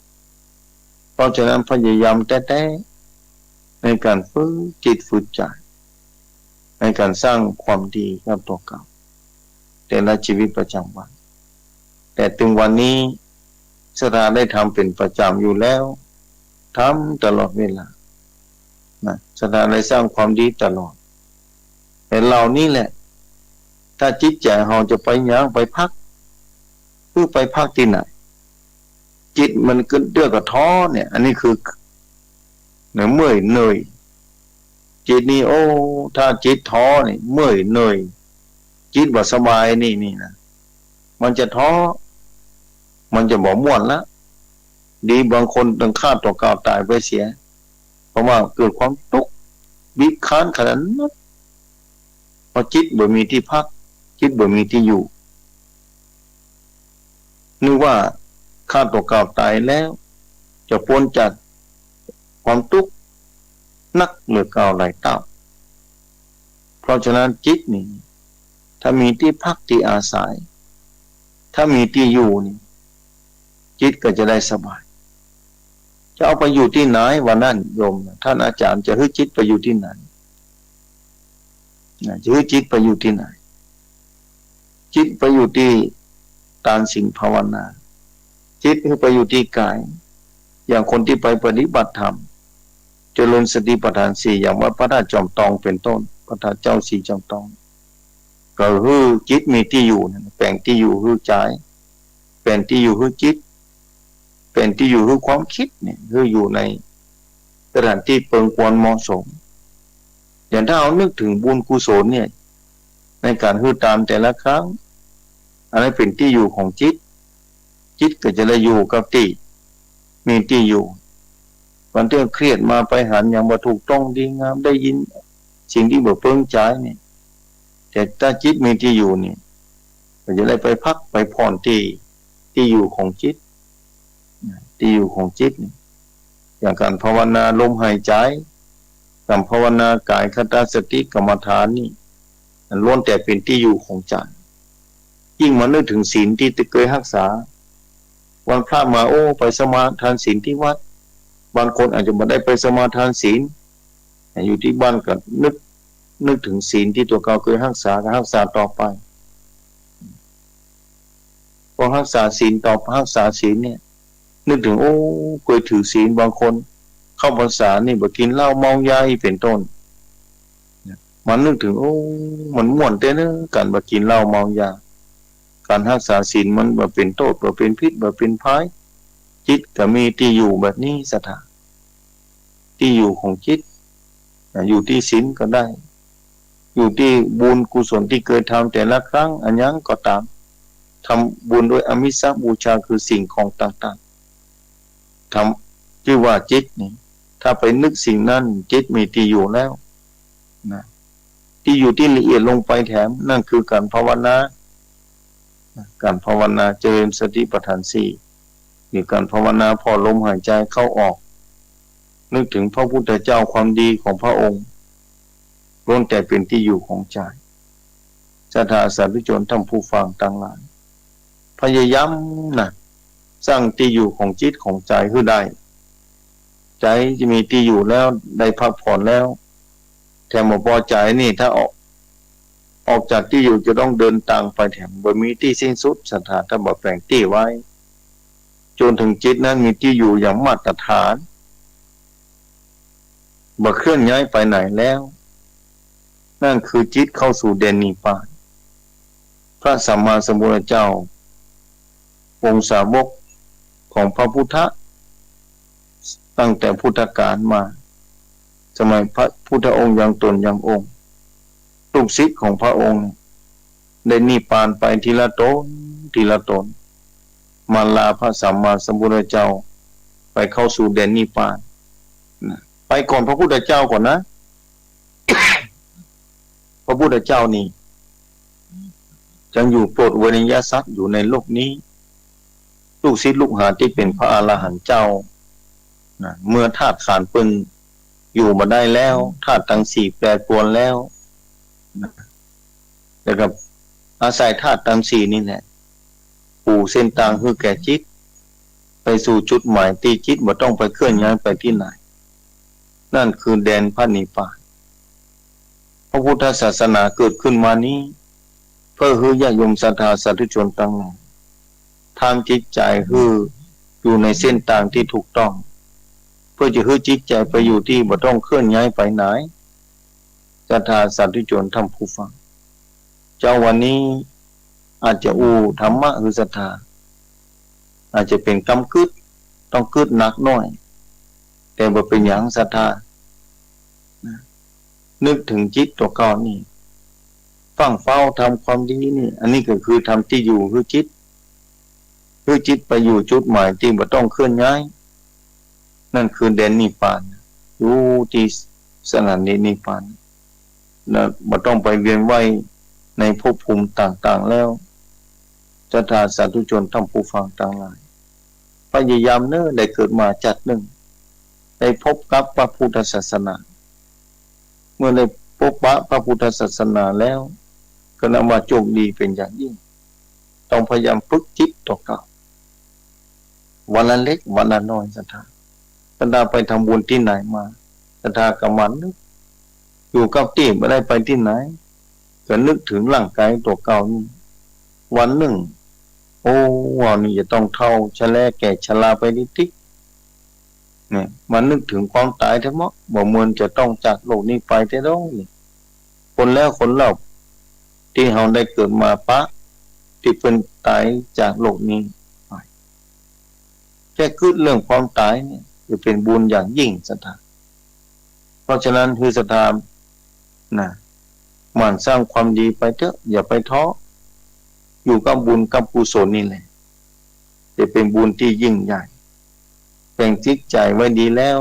เพราะฉะนั้นพยายามแต๊ๆ ในก๋านฝึกจิตฝึกใจ๋ ในก๋านสร้างความดีกับตั๋วเก่า แต่ละชีวิตประจ๋ำวัน แต่เถิงวันนี้ศรัทธาได้ทำเป๋นประจ๋ำอยู่แล้ว ทำตลอดเวลานะ ศรัทธาได้สร้างความดีตลอด แต่เหล่านี้แหละ ถ้าจิตใจ๋เฮาจะไปหยังไปพัก คือไปพักตี้ไหน จิตมันก็เตื้อก็ท้อเนี่ย อันนี้คือ เนี่ย เมื่อยเหนื่อย จิตนี่ โอ้ ถ้าจิตท้อนี่ เมื่อยเหนื่อย จิตบ่สบายนี่ นี่นะ มันจะท้อ มันจะบ่ม่วนละ ดีบางคนเถิงฆ่าตั๋วเก่าต๋ายไปเสีย เพราะว่าเกิดความตุ๊กข์บีบคั้นขนาดนั้น เพราะจิตบ่มีตี้พัก จิตบ่มีตี้อยู่ นึกว่าฆ่าตั๋วเก่าต๋ายแล้ว จะป๊นจากความตุ๊กข์นักเหลือเก่าหลายเต้า เพราะฉะนั้นจิตนี่ ถ้ามีตี้พักตี้อาศัย ถ้ามีตี้อยู่นี่ จิตก็จะได้สบาย จะเอาไปอยู่ตี้ไหน ว่านั้นโยม ท่านอาจ๋ารย์จะหื้อจิตไปอยู่ตี้ไหน นะ จะหื้อจิตไปอยู่ตี้ไหน จิตไปอยู่ตี้ตานศีลภาวนา จิตหื้อไปอยู่ตี้ก๋าย อย่างคนตี้ไปปฏิบัติธรรม เจริญสติปัฏฐานสี่ อย่างวัดพระธาตุจอมตองเป๋นต้น พระธาตุเจ้าสีจอมตอง ก็หื้อจิตมีตี้อยู่นั่น แป๋งตี้อยู่หื้อใจ๋ แป๋งตี้อยู่หื้อจิต แป๋งตี้อยู่หื้อความกึ๊ดเนี่ย หื้ออยู่ในสถานตี้เปิงควรเหมาะสม อย่างถ้าเฮานึกเถิงบุญกุศลเนี่ย ในก๋านหื้อตานแต่ละครั้ง อันนั้นเป๋นตี้อยู่ของจิต จิตก็จะได้อยู่กับตี้ มีตี้อยู่ บางเตื้อเครียดมาไปหันอย่างบ่ถูกต้องดีงาม ได้ยินสิ่งตี้บ่เปิงใจ๋เนี่ย แต่ถ้าจิตมีตี้อยู่นี่ ก็จะได้ไปพักไปผ่อนตี้ ตี้อยู่ของจิต ตี้อยู่ของจิตนี่ อย่างก๋านภาวนาลมหายใจ๋ ก๋านภาวนาก๋ายคตาสติกรรมฐานนี่ มันล้วนแต่เป๋นตี้อยู่ของใจ๋ ยิ่งมานึกเถิงศีลตี้เกยฮักษา วันพระมา โอ้ ไปสมาทานศีลตี้วัด บางคนอาจจะบ่ได้ไปสมาทานศีล อยู่ตี้บ้านก็นึก นึกเถิงศีลตี้ตั๋วเก่าเกยฮักษา ก็ฮักษาต่อไป พอฮักษาศีลต่อ ฮักษาศีลเนี่ย นึกเถิง โอ้ เกยถือศีล บางคนเข้าพรรษานี่บ่กิ๋นเหล้าเมายาอี้เป๋นต้น มานึกเถิง โอ้ มันม่วนแต๊เนาะ ก๋านบ่กิ๋นเหล้าเมายา ก๋านฮักษาศีลมันบ่เป๋นโต้ษ บ่เป๋นผิด บ่เป๋นภัย จิตก็มีตี้อยู่แบบนี้ ศรัทธา ตี้อยู่ของจิต อ่ะ อยู่ตี้ศีลก็ได้ อยู่ตี้บุญกุศลตี้เกยทำแต่ละครั้ง อะหยังก็ต๋าม ทำบุญด้วยอามิสบูชา คือสิ่งของต่างๆ ทำ จื้อว่าจิตนี่ ถ้าไปนึกสิ่งนั้น จิตมีตี้อยู่แล้วนะ ตี้อยู่ตี้ละเอียดลงไปแถม นั่นคือก๋านภาวนา ก๋านภาวนาเจริญสติปัฏฐานสี่ หรือก๋านภาวนาผ่อนลมหายใจเข้าออก นึกเถิงพระพุทธเจ้า ความดีของพระองค์ ล้วนแต่เป๋นตี้อยู่ของใจ๋ ศรัทธาสาธุชนท่านผู้ฟังตังหลาย พยายามนะ สร้างตี้อยู่ของจิตของใจ๋หื้อได้ ใจ๋จะมีตี้อยู่แล้ว ได้พักผ่อนแล้ว แถมบ่ปอใจ๋นี่ ถ้าออก ออกจากตี้อยู่จะต้องเดินตางไปแถม บ่มีตี้สิ้นสุด ศรัทธา ถ้าบ่แป๋งตี้ไว้ จ๋นเถิงจิตนั้นมีตี้อยู่อย่างมาตรฐาน บ่เคลื่อนย้ายไปไหนแล้ว นั่นคือจิตเข้าสู่แดนนิพพาน พระสัมมาสัมพุทธเจ้า องค์สาวกของพระพุทธะ ตั้งแต่พุทธกาลมา สมัยพระพุทธองค์ยังต๋นยังองค์ ลูกศิษย์ของพระองค์ได้นิพพานไปทีละต๋น ทีละต๋น มาลาพระสัมมาสัมพุทธเจ้า ไปเข้าสู่แดนนิพพานนะ ไปก่อนพระพุทธเจ้าก่อนนะ พระพุทธเจ้านี่ ยังอยู่โปรดเวไนยสัตว์อยู่ในโลกนี้ ลูกศิษย์ลูกหาตี้เป๋นพระอรหันต์เจ้านะ เมื่อธาตุขันธ์เปิ้นอยู่บ่ได้แล้ว ธาตุตังสี่แปรปรวนแล้วนะ แล้วก็อาศัยธาตุตังสี่นี่แหละ ปูเส้นตางหื้อแก่จิต ไปสู่จุดหมายตี้จิตบ่ต้องไปเคลื่อนย้ายไปตี้ไหน นั่นคือแดนพระนิพพาน พระพุทธศาสนาเกิดขึ้นมานี้ เพื่อหื้อญาติโยมศรัทธาสาธุชนตังหลาย ทำจิตใจ๋หื้ออยู่ในเส้นตางตี้ถูกต้อง เพื่อจะหื้อจิตใจ๋ไปอยู่ตี้บ่ต้องเคลื่อนย้ายไปไหน ศรัทธาสาธุชนท่านผู้ฟัง เจ๊าวันนี้อาจจะอู้ธรรมะหื้อศรัทธา อาจจะเป๋นกำกึ๊ด ต้องกึ๊ดหนักหน้อย แต่บ่เป๋นหยังศรัทธา นึกเถิงจิตตั๋วเก่านี่ ฟั่งเฝ้าทำความดีนี่ อันนี้ก็คือทำตี้อยู่หื้อจิต หื้อจิตไปอยู่จุดหมายตี้บ่ต้องเคลื่อนย้าย นั่นคือแดนนิพพาน อยู่ตี้สถานีนิพพานนะ บ่ต้องไปเวียนว่ายในภพภูมิต่างๆ แล้ว ศรัทธาสาธุชนท่านผู้ฟังตังหลาย พยายามเน่อ ได้เกิดมาจัดนึ่ง ได้พบกับพระพุทธศาสนา เมื่อได้พบปะพระพุทธศาสนาแล้ว ก็นับว่าโชคดีเป๋นอย่างยิ่ง ต้องพยายามฝึกจิตตั๋วเก่า วันละเล็กวันละน้อยศรัทธา ศรัทธาไปทำบุญตี้ไหนมา ศรัทธาก็มานึก อยู่กับตี้บ่ได้ไปตี้ไหน ก็นึกเถิงร่างก๋ายตั๋วเก่านี่ วันนึ่ง โอ้ เฮานี่จะต้องเฒ่าชะแลแก่ชราไปติดๆ เนี่ย มานึกเถิงความต๋ายแต๊เมาะ บ่เมินจะต้องจากโลกนี้ไปแต๊ดอกนี่ คนแล้วคนเล่า ตี้เฮาได้เกิดมาปะ ตี้เปิ้นต๋ายจากโลกนี้ไป แค่กึ๊ดเรื่องความต๋ายเนี่ย จะเป๋นบุญอย่างยิ่งศรัทธา เพราะฉะนั้นหื้อศรัทธานะ หมั่นสร้างความดีไปเต๊อะ อย่าไปท้อ อยู่กับบุญกับกุศลนี่แหละ จะเป๋นบุญตี้ยิ่งใหญ่ แป๋งจิตใจ๋ไว้ดีแล้ว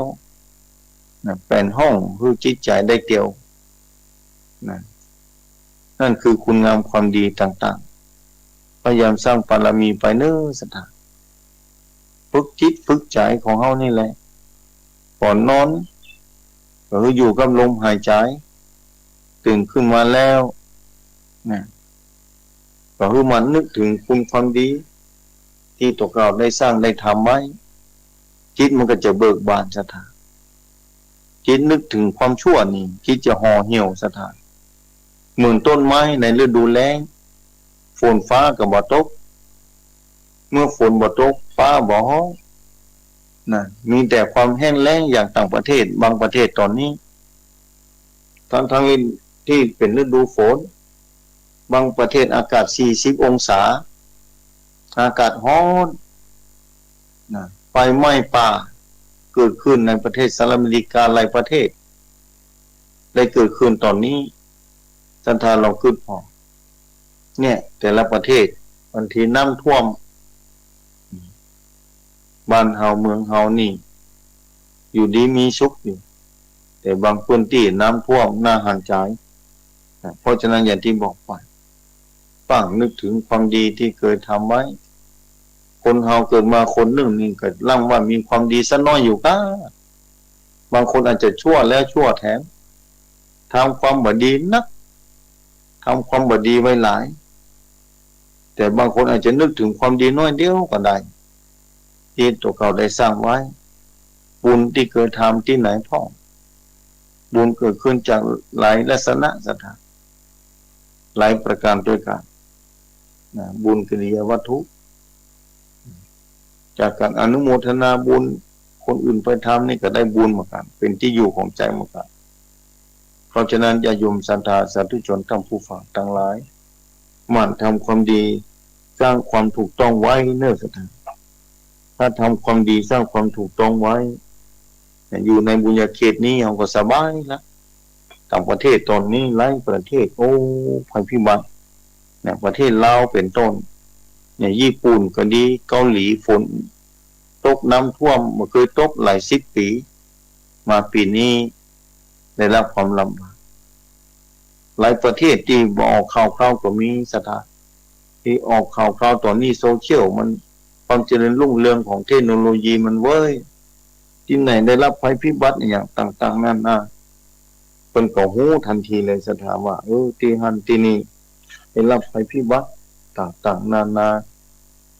นะ แป๋นห้องหื้อจิตใจ๋ได้เตียวนะ นั่นคือคุณงามความดีต่างๆ พยายามสร้างบารมีไปเน่อศรัทธา ฝึกจิตฝึกใจ๋ของเฮานี่แหละ ก่อนนอน ก็คืออยู่กับลมหายใจ๋ ตื่นขึ้นมาแล้วนะ ก็คือหมั่นนึกเถิงคุณความดี ตี้ตั๋วเก่าได้สร้างได้ทำไว้ จิตมันก็จะเบิกบานศรัทธา จิตนึกเถิงความชั่วนี่ จิตจะห่อเหี่ยวศรัทธา เหมือนต้นไม้ในฤดูแล้ง ฝนฟ้าก็บ่ตก เมื่อฝนบ่ตก ฟ้าบ่ฮ้อง นะ มีแต่ความแห้งแล้งอย่างต่างประเทศ บางประเทศต๋อนนี้ ทั้งๆ ตี้เป๋นฤดูฝน บางประเทศอากาศสี่สิบองศา อากาศฮ้อน นะ ไฟไหม้ป่า เกิดขึ้นในประเทศสหรัฐอเมริกาหลายประเทศ ได้เกิดขึ้นต๋อนนี้ ศรัทธาลองกึ๊ดผ่อ เนี่ย แต่ละประเทศ บางทีน้ำท่วม บ้านเฮาเมืองเฮานี่ อยู่ดีมีสุขอยู่ แต่บางพื้นตี้น้ำท่วมน่าหันใจ นะ เพราะฉะนั้นอย่างตี้บอกไป ฟั่งนึกเถิงความดีตี้เกยทำไว้ คนเฮาเกิดมาคนนึ่งนี่ก็ลังว่ามีความดีสักน้อยอยู่ก้า บางคนอาจจะชั่วแล้วชั่วแถม ทำความบ่ดีนัก ทำความบ่ดีไว้หลาย แต่บางคนอาจจะนึกเถิงความดีน้อยเดียวก็ได้ ตี้ตั๋วเก่าได้สร้างไว้ บุญตี้เกยทำตี้ไหนพ่อง บุญเกิดขึ้นจากหลายลักษณะศรัทธา หลายประการด้วยกั๋น นะ บุญกิริยาวัตถุ จากก๋านอนุโมทนาบุญ คนอื่นไปทำนี่ก็ได้บุญเหมือนกั๋น เป๋นตี้อยู่ของใจ๋เหมือนกั๋น เพราะฉะนั้นญาติโยมศรัทธาสาธุชนท่านผู้ฟังตังหลาย หมั่นทำความดี สร้างความถูกต้องไว้เน่อศรัทธา ถ้าทำความดีสร้างความถูกต้องไว้ อยู่ในบุญญาเขตนี้เฮาก็สบายละ ต่างประเทศต๋อนนี้หลายประเทศ โอ้ ภัยพิบัติ เนี่ย ประเทศลาวเป๋นต้น เนี่ย ญี่ปุ่นก็ดี เกาหลี ฝนตกน้ำท่วม บ่เกยตกหลายสิบปี๋ มาปี๋นี้ได้รับความลำบาก หลายประเทศตี้บ่ออกข่าวคราวก็มีศรัทธา ตี้ออกข่าวคราวต๋อนนี้โซเชียลมัน ความเจริญรุ่งเรืองของเทคโนโลยีมันเว้ย ตี้ไหนได้รับภัยพิบัติอะหยังต่างๆ นานา เปิ้นก็ฮู้ตันทีเลยศรัทธาว่า เออ ตี้หั้นตี้นี่ได้รับภัยพิบัติต่างๆ นานา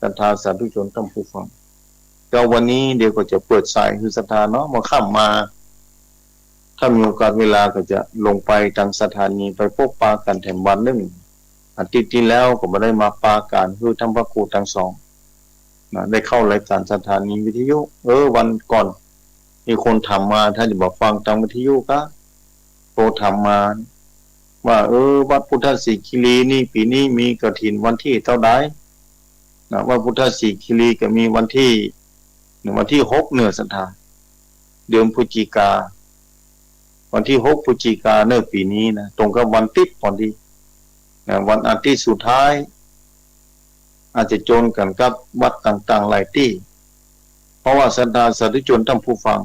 ศรัทธาสาธุชนท่านผู้ฟัง ก็วันนี้เดี๋ยวก็จะเปิดสายหื้อศรัทธาเนาะ เมื่อค่ำมา ถ้ามีโอกาสเวลาก็จะลงไปตังสถานีไปปะปะกั๋นแถมวันนึ่ง อาทิตย์ตี้แล้วก็บ่ได้มาปะกั๋น คือท่านพระครูตังสอง นะ ได้เข้ารายก๋านสถานีวิทยุ เออ วันก่อนมีคนถามมา ถ้าจะบ่ฟังตังวิทยุก็โทรถามมา ว่า เออ วัดพุทธสิขิลีนี่ปี๋นี้มีกฐินวันตี้เต้าใด นะ วัดพุทธสิขิลีก็มีวันตี้ วันตี้หกเน่อศรัทธา เดือนพฤศจิกา วันตี้หกพฤศจิกาเน่อปี๋นี้นะ ตรงกับวันติ๊ดพอดี นะ วันอาทิตย์สุดท้าย อาจจะจนกั๋นกับวัดต่างๆ หลายตี้ เพราะว่าศรัทธาสาธุชนท่านผู้ฟัง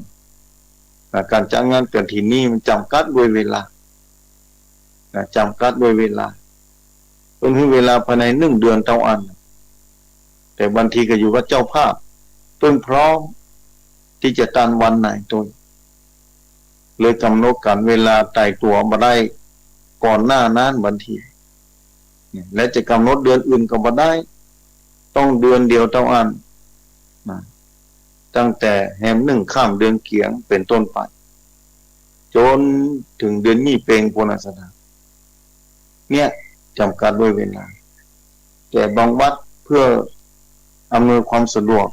นะ ก๋านจัดงานกฐินนี่มันจ๋ำกัดด้วยเวลา นะ จ๋ำกัดด้วยเวลา เปิ้นหื้อเวลาภายในนึ่งเดือนเต้าอั้น แต่บางทีก็อยู่กับเจ้าภาพ เปิ้นพร้อมตี้จะตันวันไหนตวย เลยก๋ำหนดก๋านเวลาต๋ายตั๋วบ่ได้ก่อนหน้านั้นบางที เนี่ย และจะก๋ำหนดเดือนอื่นก็บ่ได้ ต้องเดือนเดียวเต้าอั้น นะ ตั้งแต่แฮมนึ่งค่ำเดือนเกี๋ยงเป๋นต้นไป จ๋นเถิงเดือนยี่เป็งปู้นน่ะศรัทธา เนี่ย จ๋ำกัดด้วยเวลา แต่บางวัดเพื่ออำนวยความสะดวก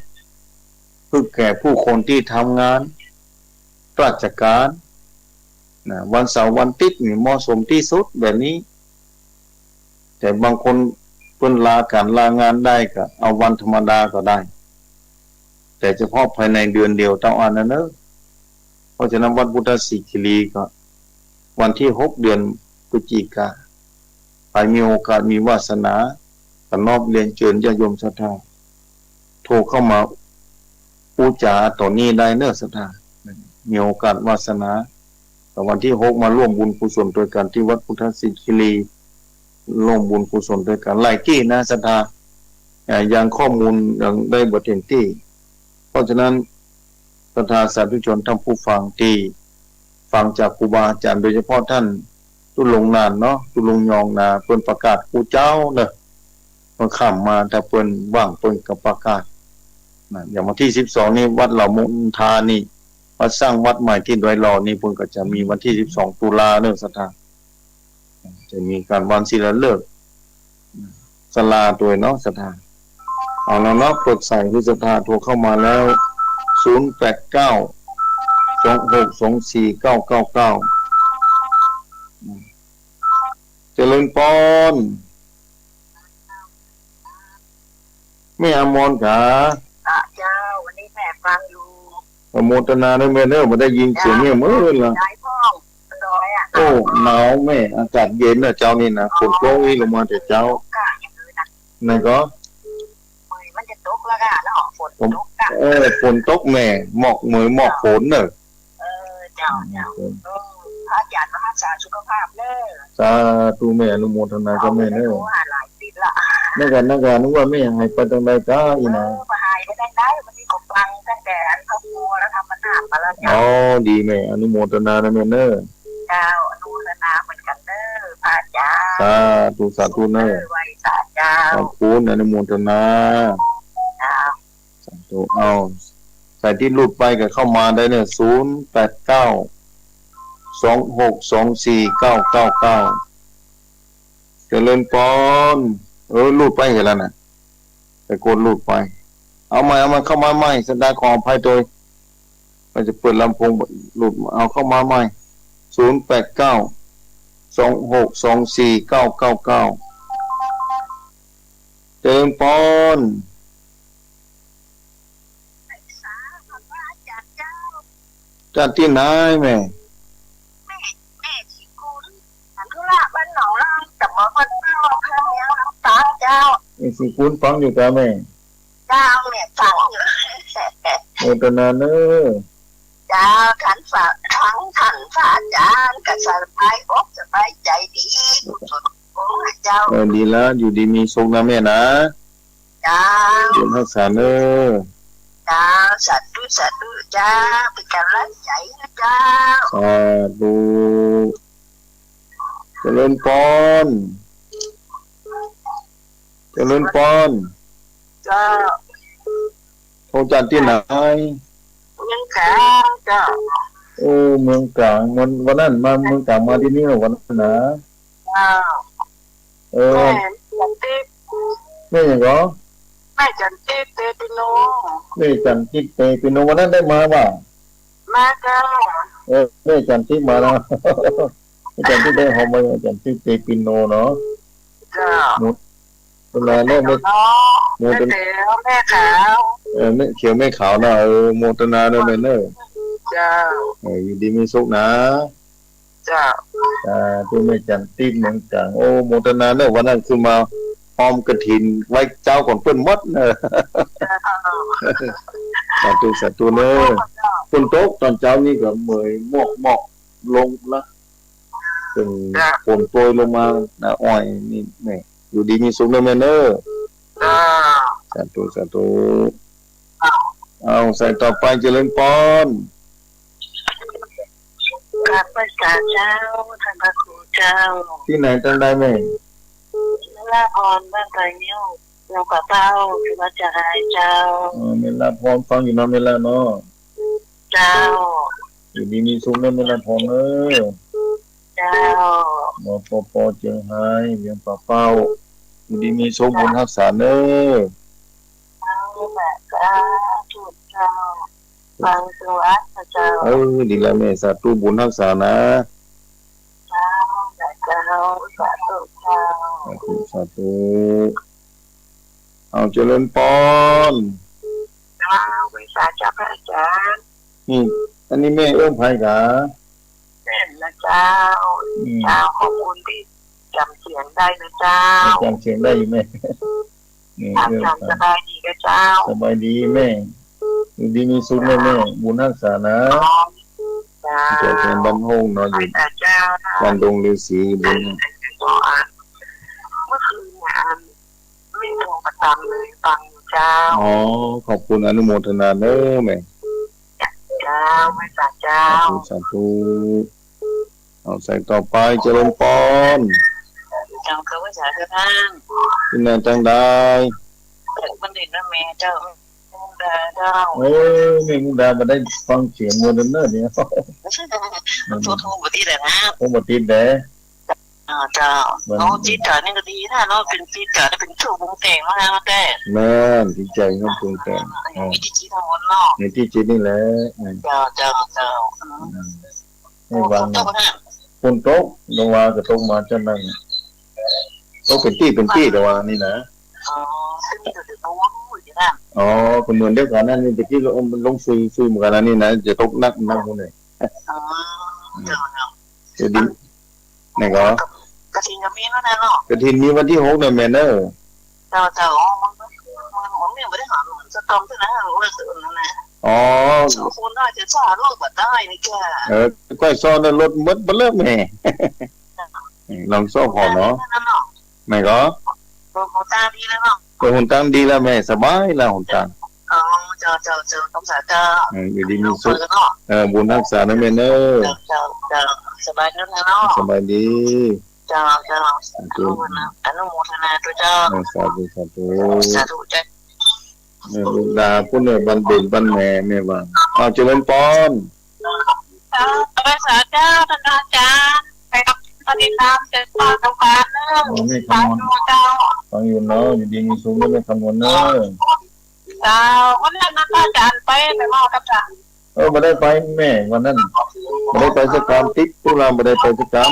เพื่อแก่ผู้คนตี้ทำงานราชการ นะ วันเสาร์วันติ๊ดนี่เหมาะสมตี้สุดแบบนี้ แต่บางคนเปิ้นลาก๋านลางานได้ก็เอาวันธรรมดาก็ได้ แต่เฉพาะภายในเดือนเดียวเต้าอั้นนะเน่อ เพราะฉะนั้นวัดพุทธสิขิลีก็วันตี้หกเดือนพฤศจิกา ใผมีโอกาสมีวาสนา ก็น้อมเรียนเจิญญาติโยมศรัทธา โทรเข้ามาอู้จ๋าต๋อนนี้ได้เน่อศรัทธา มีโอกาสวาสนา ก็วันตี้หกมาร่วมบุญกุศลตวยกั๋นตี้วัดพุทธสิขิลี ร่วมบุญกุศลตวยกั๋นหลายตี้นะศรัทธา อ่า ยังข้อมูลยังได้บ่เต็มตี้ เพราะฉะนั้นศรัทธาสาธุชนท่านผู้ฟังตี้ฟังจากครูบาอาจ๋ารย์ โดยเฉพาะท่านตุ๊ลงนานเนาะ ตุ๊ลงยองนา เปิ้นประกาศกู้เจ้าเนาะ เปิ้นข้ามมา ถ้าเปิ้นว่างเปิ้นก็ประกาศนะ อย่างวันตี้สิบสองนี่ วัดเหล่ามนทานี่ วัดสร้างวัดใหม่ตี้ดอยหล่อนี่ เปิ้นก็จะมีวันตี้สิบสองตุลาเนาะศรัทธา จะมีก๋านวางศิลาฤกษ์ศาลาตวยเนาะศรัทธา เอาละเนาะ เปิดสายหื้อศรัทธาโทรเข้ามาแล้ว ศูนย์แปดเก้า สองหกสองสี่เก้าเก้าเก้า เจริญปอน แม่อมรขา อ่ะเจ้า วันนี้แม่ฟังอยู่ อนุโมทนาเน่อแม่เน่อ บ่ได้ยินเสียงแม่เมื่อละ ย้ายห้องดอยอ่ะ โอ้ หนาวแม่ อากาศเย็นนะเจ๊านี่นะ ฝนตกนี่ลงมาแต่เจ๊า ค่ะ อย่างนี้นะ ไหนก็ มันจะตกแล้วค่ะเนาะ ฝนตกอ่ะ เออ ฝนตกแม่ หมอกเหมยหมอกฝนเน่อ เออ เจ้า เจ้า เออ พระอาจารย์มารักษาสุขภาพเน่อ สาธุแม่ อนุโมทนากับแม่เน่อ โทรหาหลายติดละ นั่นก็ นั่นก็ นึกว่าแม่หายไปตางใดก้าอีหนา เออ บ่หายไปตางใด วันนี้ก็ฟังตั้งแต่อันเขากลัวแล้วทำมันหนักมาแล้วเจ้า อ๋อ ดีแม่ อนุโมทนานะแม่เน่อ เจ้า อนุโมทนาเหมือนกันเน่อ พระอาจารย์ สาธุ สาธุเน่อ เออ ไหว้สาเจ้า ขอบคุณ อนุโมทนา เจ้า สาธุ เอา สายตี้หลุดไปก็เข้ามาได้เน่อ ศูนย์แปดเก้า สองหกสองสี่เก้าเก้าเก้า เจริญปอน เออ หลุดไปเหียแล้วนะ ไปกดหลุดไป เอาใหม่ เอาใหม่ เข้ามาใหม่ ศรัทธาขออภัยตวย ว่าจะเปิดลำโพงหลุด เอาเข้ามาใหม่ ศูนย์แปดเก้า สองหกสองสี่เก้าเก้าเก้า เจริญปอน จากตี้ไหนแม่ แม่ แม่ศรีกุล สันธุระบ้านหนองล่าง ตำบลบ้านเป้า อำเภอเมืองลำปางเจ้า แม่ศรีกุลฟังอยู่กาแม่ เจ้า แม่ฟังอยู่ โมทนาเน่อ เจ้า ท่านฝาก ทั้งท่านพระอาจารย์ก็สบายอกสบายใจ๋ดี กุศลของเจ้า เออ ดีละ อยู่ดีมีสุขนะแม่นะ เจ้า บุญฮักษาเน่อ เจ้า สาธุ สาธุ เจ้า เป๋นก๋ำลังใจ๋นะเจ้า สาธุ เจริญปอน เจริญปอน เจ้า โทรจากตี้ไหน เมืองก๋างเจ้า โอ้ เมืองก๋าง วัน วันนั้นมาเมืองก๋างมาตี้นี่เหรอ วันนั้นนะ เจ้า เออ แม่จันทิพย์ แม่หยังก็ แม่จันทิพย์ เตปิโน แม่จันทิพย์ เตปิโน วันนั้นได้มาบ่า มาเจ้า เออ แม่จันทิพย์มาแล้ว แม่จันทิพย์ได้หอมมา แม่จันทิพย์ เตปิโนเนาะ เจ้า หมด เวลาเนาะ แม่ เนาะ โมทนา แม่ขาว เออ แม่เขียวแม่ขาวนะ เออ โมทนาเน่อแม่เน่อ เจ้า เออ อยู่ดีมีสุขนะ เจ้า สาธุ แม่จันทิพย์เมืองก๋าง โอ้ โมทนาเน่อ วันนั้นขึ้นมาฮอมกฐินไหว้เจ๊าก่อนเปิ้นหมดเน่อ เจ้า สาธุ สาธุเน่อ เจ้า ฝนตกต๋อนเจ๊านี่ก็เหมยหมอกหมอกลงละ เป๋น เจ้า ฝนโปรยลงมานะ อ้อยนี่แม่ อยู่ดีมีสุขเน่อแม่เน่อ เจ้า สาธุ สาธุ เอา สายต่อไป เจริญปอน กราบไหว้สาเจ้า ท่านพระครูเจ้า ตี้ไหนตางใดแม่ เมลาพร บ้านปลายงิ้ว เมืองป่าเป้า จังหวัดเจียงฮายเจ้า เออ เมลาพร ฟังอยู่เนาะ เมลาเนาะ เจ้า อยู่ดีมีสุขเน่อ เมลาพรเน่อ เจ้า มปป เจียงฮาย เวียงป่าเป้า อยู่ดีมีสุข บุญฮักษาเน่อ เจ้า สาธุเจ้า ฟังสุวัสดิ์เจ้า เออ ดีแล้วแม่ สาธุ บุญฮักษานะ เจ้า สาธุเจ้า สาธุ สาธุ เอา เจริญปอน เจ้า ไหว้สาเจ้าพระอาจารย์ นี่ อันนี้แม่เอิ้นใผกา แม่นะเจ้า อืม เจ้า ขอบคุณตี้จ๋ำเสียงได้นะเจ้า จ๋ำเสียงได้อยู่แม่ นี่ เจ้า เออ จ๋ำสบายดีกาเจ้า สบายดีแม่ อยู่ดีมีสุขเน่อแม่ บุญฮักษานะ เจ้า เจ้า แถวบ้านโฮ่งเนาะ อยู่ เจ้า บ้านดงฤๅษี อยู่บน เมื่อคืนเนี่ย อัน ไม่โทรมาตามเลย ฟังอยู่เจ้า อ๋อ ขอบคุณ อนุโมทนาเน่อแม่ เจ้า ไหว้สาเจ้า สาธุ สาธุ เอา สายต่อไป เจริญปอน เจ้า ข้าพเจ้าเจ้าท่าน ตี้ไหน ตางใด เอ่อ บ้านเด่นบ้านแม่เจ้า มุกดาเจ้า โอ้ แม่มุกดา บ่ได้ฟังเสียงมัวเนิ่นๆ เนี่ย โทร โทรบ่ติดแหละนะ โทรบ่ติดแหละ อ่า เจ้า มัน เนาะ จิตใจ๋นี่ก็ดีนะเนาะ เป๋นจิตใจ๋นี่เป๋นเครื่องปรุงแต่งมาแล้วแต่ แม่น จิตใจ๋เครื่องปรุงแต่ง อ่า อ่า มีตี้จิตทั้งหมดเนาะ มีตี้จิตนี่แหละ อืม เจ้า เจ้า เจ้า อืม อืม นี่วาง ฝนตกนะ ฝนตก ลงมาก็ตกมาจนนั่น ตกเป๋นตี้เป๋นตี้ แต่ว่านี่นะ อ๋อ ซึ่งมีแต่ตกอยู่นั่น อ๋อ ก็เหมือนเดียวกั๋นนั่นนี่ ตะกี้ลง ลงซุยๆ เหมือนกั๋นนะนี่นะ จะตกหนักๆ หมดเลย อ๋อ เจ้า เจ้า จะดี ไหนก็ กฐินก็มีแล้วนะเนาะ กฐินมีวันตี้หกเนี่ยแม่เนอะ เจ้า เจ้า อ๋อ มัน มัน มันบ่ได้หาหมอสตอมด้วยนะ ว่าจะนั่นนะ อ๋อ สองคนน่าจะซ่อรถบ่ได้นี่แก เออ ก้อยซ่อรถหมดบ่เลิกแม่ ลองซ่อก่อนเนาะ นั่นเนาะ แม่ก็ เปิดหูตาดีแล้วเนาะ เปิดหูตาดีแล้วแม่ สบายแล้วหูตา อ๋อ เจ้า เจ้า เจ้า สงสารเจ้า เออ อยู่ดีมีสุข เปิดเนาะ เออ บุญฮักษานะแม่เนอะ เจ้า เจ้า เจ้า สบายดีนะเนาะ สบายดี เจ้า เจ้า สาธุ อนุโมทนาด้วยเจ้า เออ สาธุ สาธุ สาธุเจ้า แม่มุกดา ผู้เหนือบ้านเด่นบ้านแม่ แม่ว่า เอา เจริญปอน เจ้า ไปสาเจ้า ท่านอาจารย์ ไปกับปฏิบัติธรรม เจริญปอน สงกรานต์เนอะ โอ้ แม่คำนวณ สาธุเจ้า ฟังอยู่เนาะ อยู่ดีมีสุขเนอะ แม่คำนวณเนอะ เจ้า วันนั้นนะ อาจารย์ไป ไปมอบกับท่าน เออ บ่ได้ไปแม่ วันนั้น บ่ได้ไปสักกำ ติดธุระ บ่ได้ไปสักกำ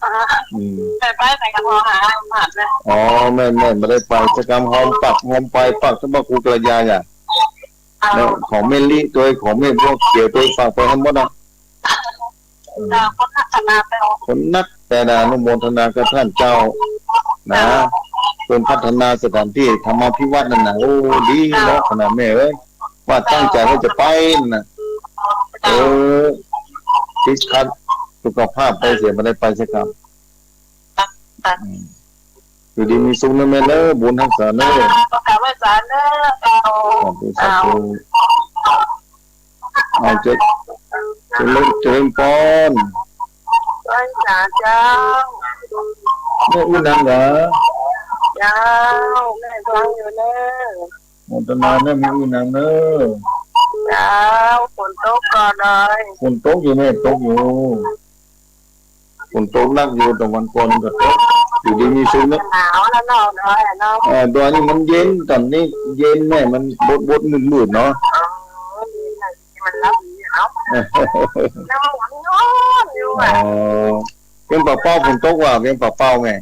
อ่า อืม ไปไป ไปกับพ่อหาหมัดนะ อ๋อ แม่นๆ บ่ได้ไปสักกำ หอมปากหอมปายปาก สำหรับครูกัลยาอ่ะ เจ้า แล้วของแม่ลิตวย ของแม่บัวเขียวตวย ฝากไปหั้นหมดนะ เจ้า คนนักขนาดเจ้า คนนัก แต่ละอนุโมทนากับท่านเจ้านะ เจ้า เปิ้นพัฒนาสถานตี้ธรรมาภิวัฒน์นั่นน่ะ โอ้ ดีเนาะ ขนาดแม่เอ้ย ว่าตั้งใจ๋ว่าจะไปนั่นน่ะ เจ้า เออ ติดขัดสุขภาพไปเสีย บ่ได้ไปสักกำ อืม อยู่ดีมีสุขเนอะแม่เนอะ บุญฮักษาเนอะ เจ้า ประกาศไหว้สาเนอะ เจ้า สาธุ สาธุ เจ้า เอา เจริญ เจริญ เจริญปอน ไหว้สาเจ้า แม่อู้นางเหรอ เจ้า แม่ฟังอยู่เนอะ โมทนาเนอะ แม่อู้นางเนอะ เจ้า ฝนตกก่อเลย ฝนตกอยู่แม่ ตกอยู่ ฝนตกหนักอยู่ ตะวันก่อนก็ตก อยู่ดีมีสุขเนอะ หนาวแล้วเนาะ ดอยอะเนาะ เออ ดอยนี่มันเย็น ต๋อนนี้เย็นแม่ มันบดๆ มืดๆ เนาะ อ๋อ มันรับดีอะเนาะ แล้วมันร้อนอยู่อะ อ๋อ เวียงป่าเป้าฝนตกว่ะ เวียงป่าเป้าแม่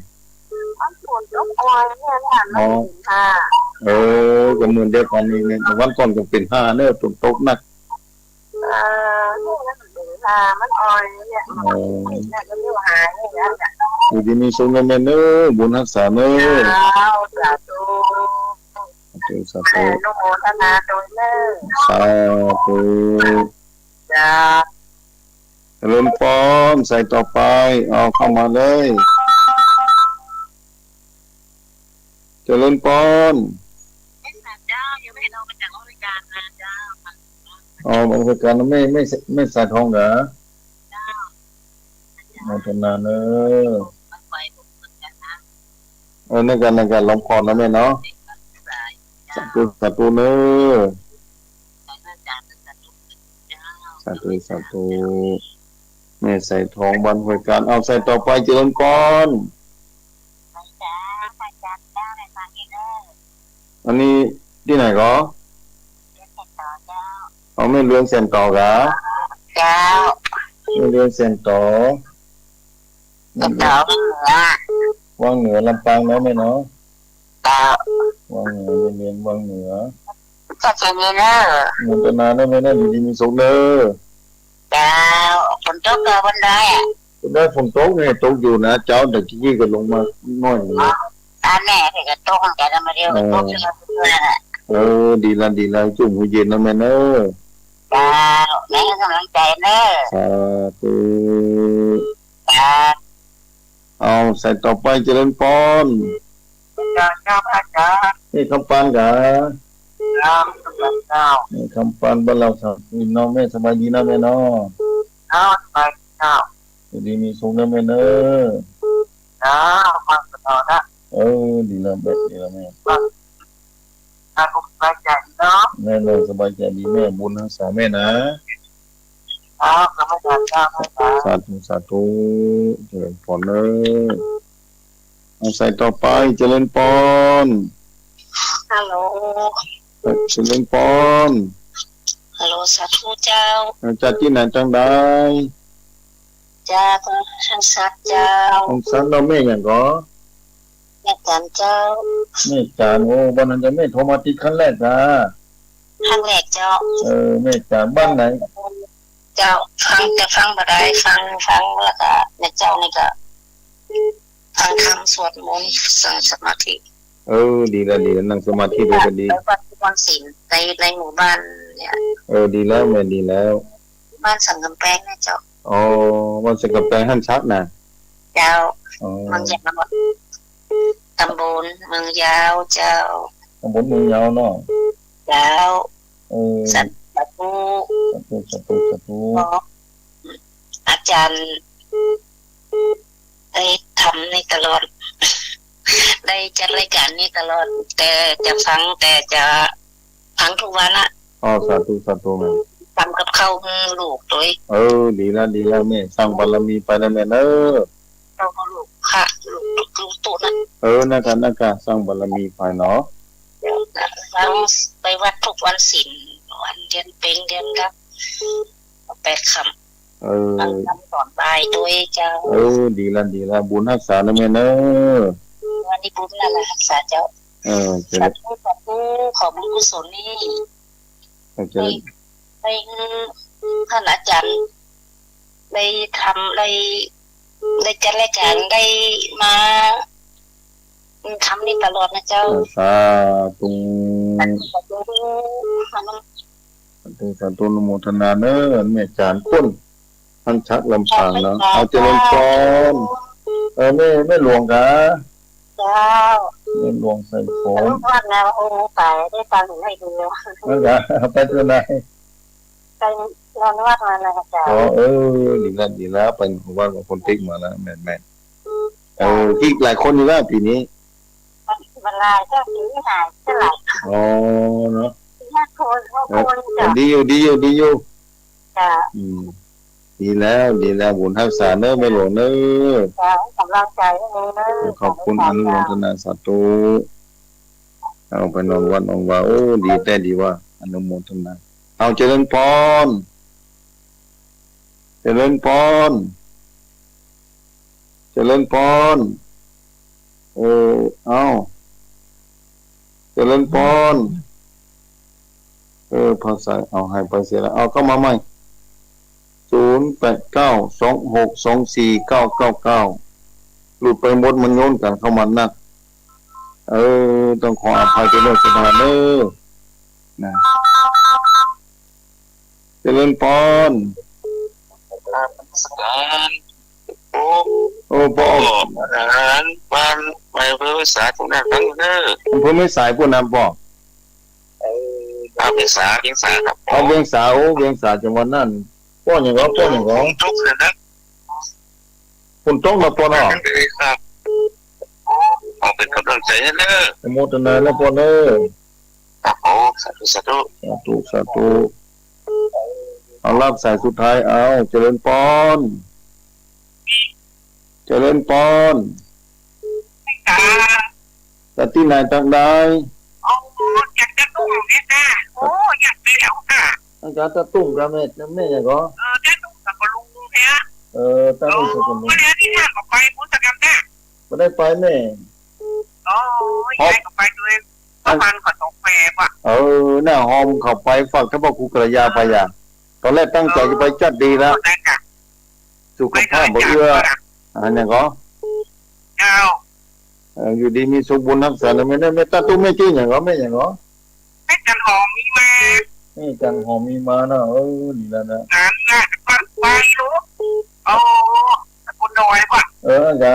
มันฝนตกอ่อยเนี่ย เนี่ย มัน อ๋อ เป๋นหา เออ ก็เหมือนเดียวกั๋นนี่ วันก่อนก็เป๋นหาเนอะ ฝนตกหนัก เออ นี่มันเป๋นหา มันอ่อยเนี่ย อ๋อ เนี่ยก็เรียกหาเนี่ยนะ อยู่ดีมีสุขเนอะแม่เนอะ บุญฮักษาเนอะ เจ้า สาธุ สาธุ สาธุ แม่อนุโมทนาตวยเนอะ สาธุ เจ้า เจริญปอน สายต่อไป เอาเข้ามาเลย เจริญปอน เจ้า ยังไม่เห็นออกมาจากห้องบริการมาเจ้า อ๋อ ห้องบริการ แม่ แม่ แม่สายทองเหรอ เจ้า โมทนาเนอะ เออ นั่นกัน นั่นกัน หลวงพ่อนะแม่เนาะ สาธุ สาธุเนอะ สาธุ สาธุ แม่สายทองบ้านห้วยกาญ เอาสายต่อไป เจริญปอน อันนี้ตี้ไหนก็ เอาแม่เรือนแสนต่อก๋า เจ้า แม่เรือนแสนต่อ แสนต่อ วังเหนือ วังเหนือลำปางเนาะแม่เนาะ เจ้า วังเหนือ แม่เรือนวังเหนือ ก็เจ๋งดีเนอะ โมทนาเนอะแม่เนอะ อยู่ดีมีสุขเนอะ เจ้า ฝนตกก่อวันใดอะ วันใดฝนตกเนี่ย ตกอยู่นะเจ้า แต่กี้ก็ลงมาหน่อยหนึ่ง อ๋อ ตาแม่เพิ่นก็ตกเหมือนกั๋นนะ มาเดียวก็ตก อ๋อ เช่นเดียวกั๋นน่ะ เออ ดีละ ดีละ จุ่มหูเย็นนะแม่เนอะ เจ้า แม่ให้ก๋ำลังใจ๋เนอะ สาธุ เจ้า เอาสายต่อไป เจริญปอน เจ้า เจ้า พระอาจารย์ นี่คำปานก๋า เจ้า เจ้า นี่คำปานบ้านเราครับ นี่น้องแม่สบายดีนะแม่เนาะ เจ้า สบายดีเจ้า อยู่ดีมีสุขนะแม่เนอะ เนาะ ฟังตลอดนะ เออ ดีแล้วแม่ ดีแล้วแม่ ฟัง สบายอกสบายใจ๋ดีเนาะ แม่เนาะ สบายใจ๋ดีแม่ บุญฮักษาแม่นะ ครับ สาธุ สาธุ เจริญพรเนาะ เอาสายต่อไป เจริญพร ฮัลโหล เจริญพร ฮัลโหล สาธุเจ้า มาจากตี้ไหนตังใด จากฮังสัตเจ้า ฮังสัต แล้วแม่หยังก่อ แม่จันเจ้า แม่จัน โอ้ วันนั้นจะแม่โทรมาติดครั้งแรกนะ ครั้งแรกเจ้า เออ แม่จัน บ้านไหน เจ้า ฟัง แต่ฟังบ่ได้ ฟัง ฟังแล้วก็แม่เจ้านี่ก็ ฟังธรรมสวดมนต์ นั่งสมาธิ เออ ดีแล้ว ดีแล้ว นั่งสมาธิด้วยก็ดี ไปวัดทุกวันศีลใน ในหมู่บ้านเนี่ย เออ ดีแล้วแม่ ดีแล้ว บ้านสันกำแปงนะเจ้า อ๋อ บ้านสันกำแปงฮั่นชักนะ เจ้า อ๋อ เมืองยาว ตำบลเมืองยาวเจ้า ตำบลเมืองยาวเนาะ เจ้า เออ สาธุ สาธุ สาธุ สาธุ ขออาจารย์ ได้ทำนี่ตลอด ได้จัดรายการนี่ตลอด แต่จะฟัง แต่จะฟังทุกวันอะ อ๋อ สาธุ สาธุแม่ ทำกับข้าวหื้อลูกตวย เออ ดีแล้ว ดีแล้วแม่ สร้างบารมีไปนะแม่เนาะ เจ้าก็ลูกค่ะ ลูก ลูกตุ๊นะ เออ นั่นกะ นั่นกะ สร้างบารมีไปเนาะ เจ้า ฟังไปวัดทุกวันศีล วันเดือนเพ็ญเดือนดับ แปดค่ำ เออ ฟังธรรมตอนบ่ายตวยเจ้า เออ ดีแล้ว ดีแล้ว บุญฮักษานะแม่เนาะ วันนี้บุญนั่นแหละฮักษาเจ้า เออ เจริญ สาธุ สาธุ ขอบุญกุศลนี่ เออ เจริญ ได้ ได้ ท่านอาจารย์ ได้ทำ ได้ ได้จัดรายการ ได้มาทำนี่ตลอดนะเจ้า เออ สาธุ สาธุ สาธุ สาธุ อนุโมทนาเนาะ แม่จันปุ้น ฮั่นชักลำปางเนาะ เอาเจริญพร เออ แม่ แม่หลวงกา เจ้า แม่หลวงสายฝน ลูกวัดนะ โอ้ ตาย ได้ตังค์ให้ดู นั่นกะ ไปเที่ยวไหน ไปนอนวัดมานะเจ้า อ๋อ เออ ดีแล้ว ดีแล้ว ไปวัดกับคนติ๊กมาแล้ว แม่นๆ เออ ติ๊กหลายคนอยู่แล้วปีนี้ เวลาเจ้าปีนี้หายเท่าไหร่ อ๋อ เนาะ ญาติโยม เออ คนเจ้า ดีอยู่ ดีอยู่ ดีอยู่ เจ้า อืม ดีแล้ว ดีแล้ว บุญฮักษาเนาะ แม่หลวงเนาะ เจ้า กำลังใจ๋ให้เนาะ ขอบคุณ อนุโมทนา สาธุ เอาไปนอนวัดนอนวา โอ้ ดีแต๊ดีว่า อนุโมทนา เอาเจริญพร เจริญพร เจริญพร เออ เอา เจริญพร เออ ภาษา เอา หายไปเสียแล้ว เอา เข้ามาใหม่ ศูนย์แปดเก้า สองหกสองสี่เก้าเก้าเก้า หลุดไปหมด มันโยนกั๋นเข้ามานัก เออ ต้องขออภัยเป็นเรื่องธรรมดาเนาะ นะ เจริญพร ครับ นมัสการ โอ้ โอ้ ป้อ อาหารบ้าน ไปอำเภอแม่สาย ตรงนั้น ฟังเด้อ อำเภอแม่สาย ปุ้นนะป้อ เออ อ่า เวียงสา เวียงสาครับ เอา เวียงสา โอ้ เวียงสา จังหวัดน่าน ป้อหยังก่อ ป้อหยังก่อ ฝนตกนะ ฝนตกนะป้อเนาะ ครับ ขอเป๋นก๋ำลังใจ๋ให้เด้อ อนุโมทนานะป้อเนาะ ครับผม สาธุ สาธุ สาธุ สาธุ เอา รับสายสุดท้าย เอา เจริญพร เจริญพร ค่ะ จากตี้ไหนตังใด โอ้ จากตะตุ่มเนี่ยค่ะ โอ้ อยากไปแล้วค่ะ อาจารย์ตะตุ่มกาแม่ แม่หยังก่อ เออ ตะตุ่มกับลุงเนี่ย เออ ตะตุ่มกับลุง โอ้ แล้วตี้นั่นก็ไปพุ้นสักกำเนี่ย บ่ได้ไปแม่ โอ้ ยายก็ไปด้วย ประมาณก็ตกแปดว่ะ เออ หน้าฮอมเข้าไปฝากท่านพระครูกัลยาไปอ่ะ ตอนแรกตั้งใจ๋จะไปจัดดีแล้ว โอ้ ได้ค่ะ สุขภาพบ่เอื้อ ไปเลยจ้ะ อันนั้นก็ เจ้า เออ อยู่ดีมีสุข บุญฮักษานะแม่เนาะ แม่ตาตุ๊ แม่จื้อหยังก่อ แม่หยังก่อ แม่จันหอมมีมา แม่จันหอมมีมาเนาะ เออ ดีแล้วนะ งานน่ะ ก่อนไปลูก โอ้ ตะกุนดอยว่ะ เออ จ้ะ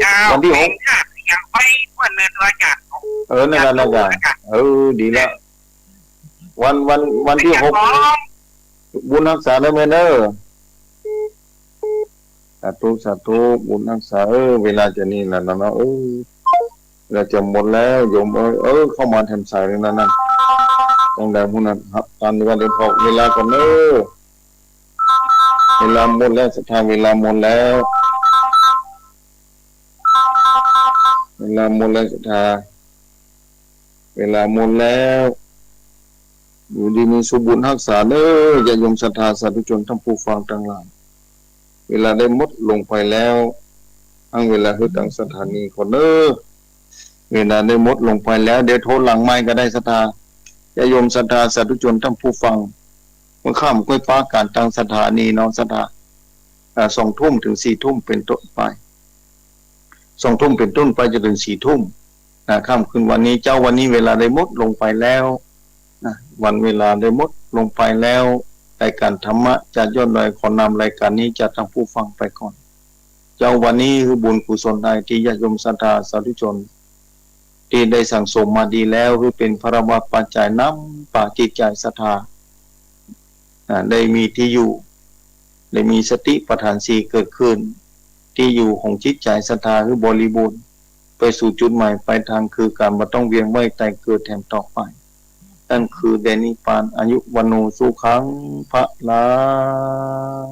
เจ้า วันตี้หก เสียงไปเปิ้นเลยตัวอาจารย์ เออ นั่นกะ นั่นกะ เออ ดีแล้ว วัน วัน วันตี้หก บุญฮักษาเนาะแม่เนาะ สาธุ สาธุ บุญฮักษา เออ เวลาจะนี่แล้วเนาะ เออ เวลาจะหมดแล้ว โยมเอ้ย เออ เข้ามาแถมสายเลยนะนั่น ตรงใดพู้นน่ะ ฮับตามดีกว่า เดี๋ยวบอกเวลาก่อนเนาะ เวลาหมดแล้วศรัทธา เวลาหมดแล้ว เวลาหมดแล้วศรัทธา เวลาหมดแล้ว อยู่ดีมีสุข บุญฮักษาเนาะ ญาติโยมศรัทธาสาธุชนท่านผู้ฟังตังหลาย เวลาได้หมดลงไปแล้ว หั้งเวลาหื้อตังสถานีก่อนเนาะ เวลาได้หมดลงไปแล้ว เดี๋ยวโทรหลังไมค์ก็ได้ศรัทธา ญาติโยมศรัทธาสาธุชนท่านผู้ฟัง เมื่อค่ำก้อยปะก๋านตังสถานีเนาะศรัทธา อ่า สองทุ่มถึงสี่ทุ่มเป๋นต้นไป สองทุ่มเป๋นต้นไปจ๋นเถิงสี่ทุ่มนะ ค่ำคืนวันนี้ เจ๊าวันนี้เวลาได้หมดลงไปแล้วนะ วันเวลาได้หมดลงไปแล้ว รายก๋านธรรมะจากยอดดอยขอนำรายก๋านนี้จากท่านผู้ฟังไปก่อน เจ๊าวันนี้หื้อบุญกุศลใดตี้ญาติโยมศรัทธาสาธุชน ตี้ได้สั่งสมมาดีแล้ว หื้อเป๋นพลวปัจจัยนำปาจิตใจ๋ศรัทธา อ่า ได้มีตี้อยู่ ได้มีสติปัฏฐานสี่เกิดขึ้น ตี้อยู่ของจิตใจ๋ศรัทธาหื้อบริบูรณ์ ไปสู่จุดหมายปลายตางคือก๋านบ่ต้องเวียนว่ายต๋ายเกิดแถมต่อไป นั้นคือได้นิพพาน อายุ วัณโณ สุขัง พลัง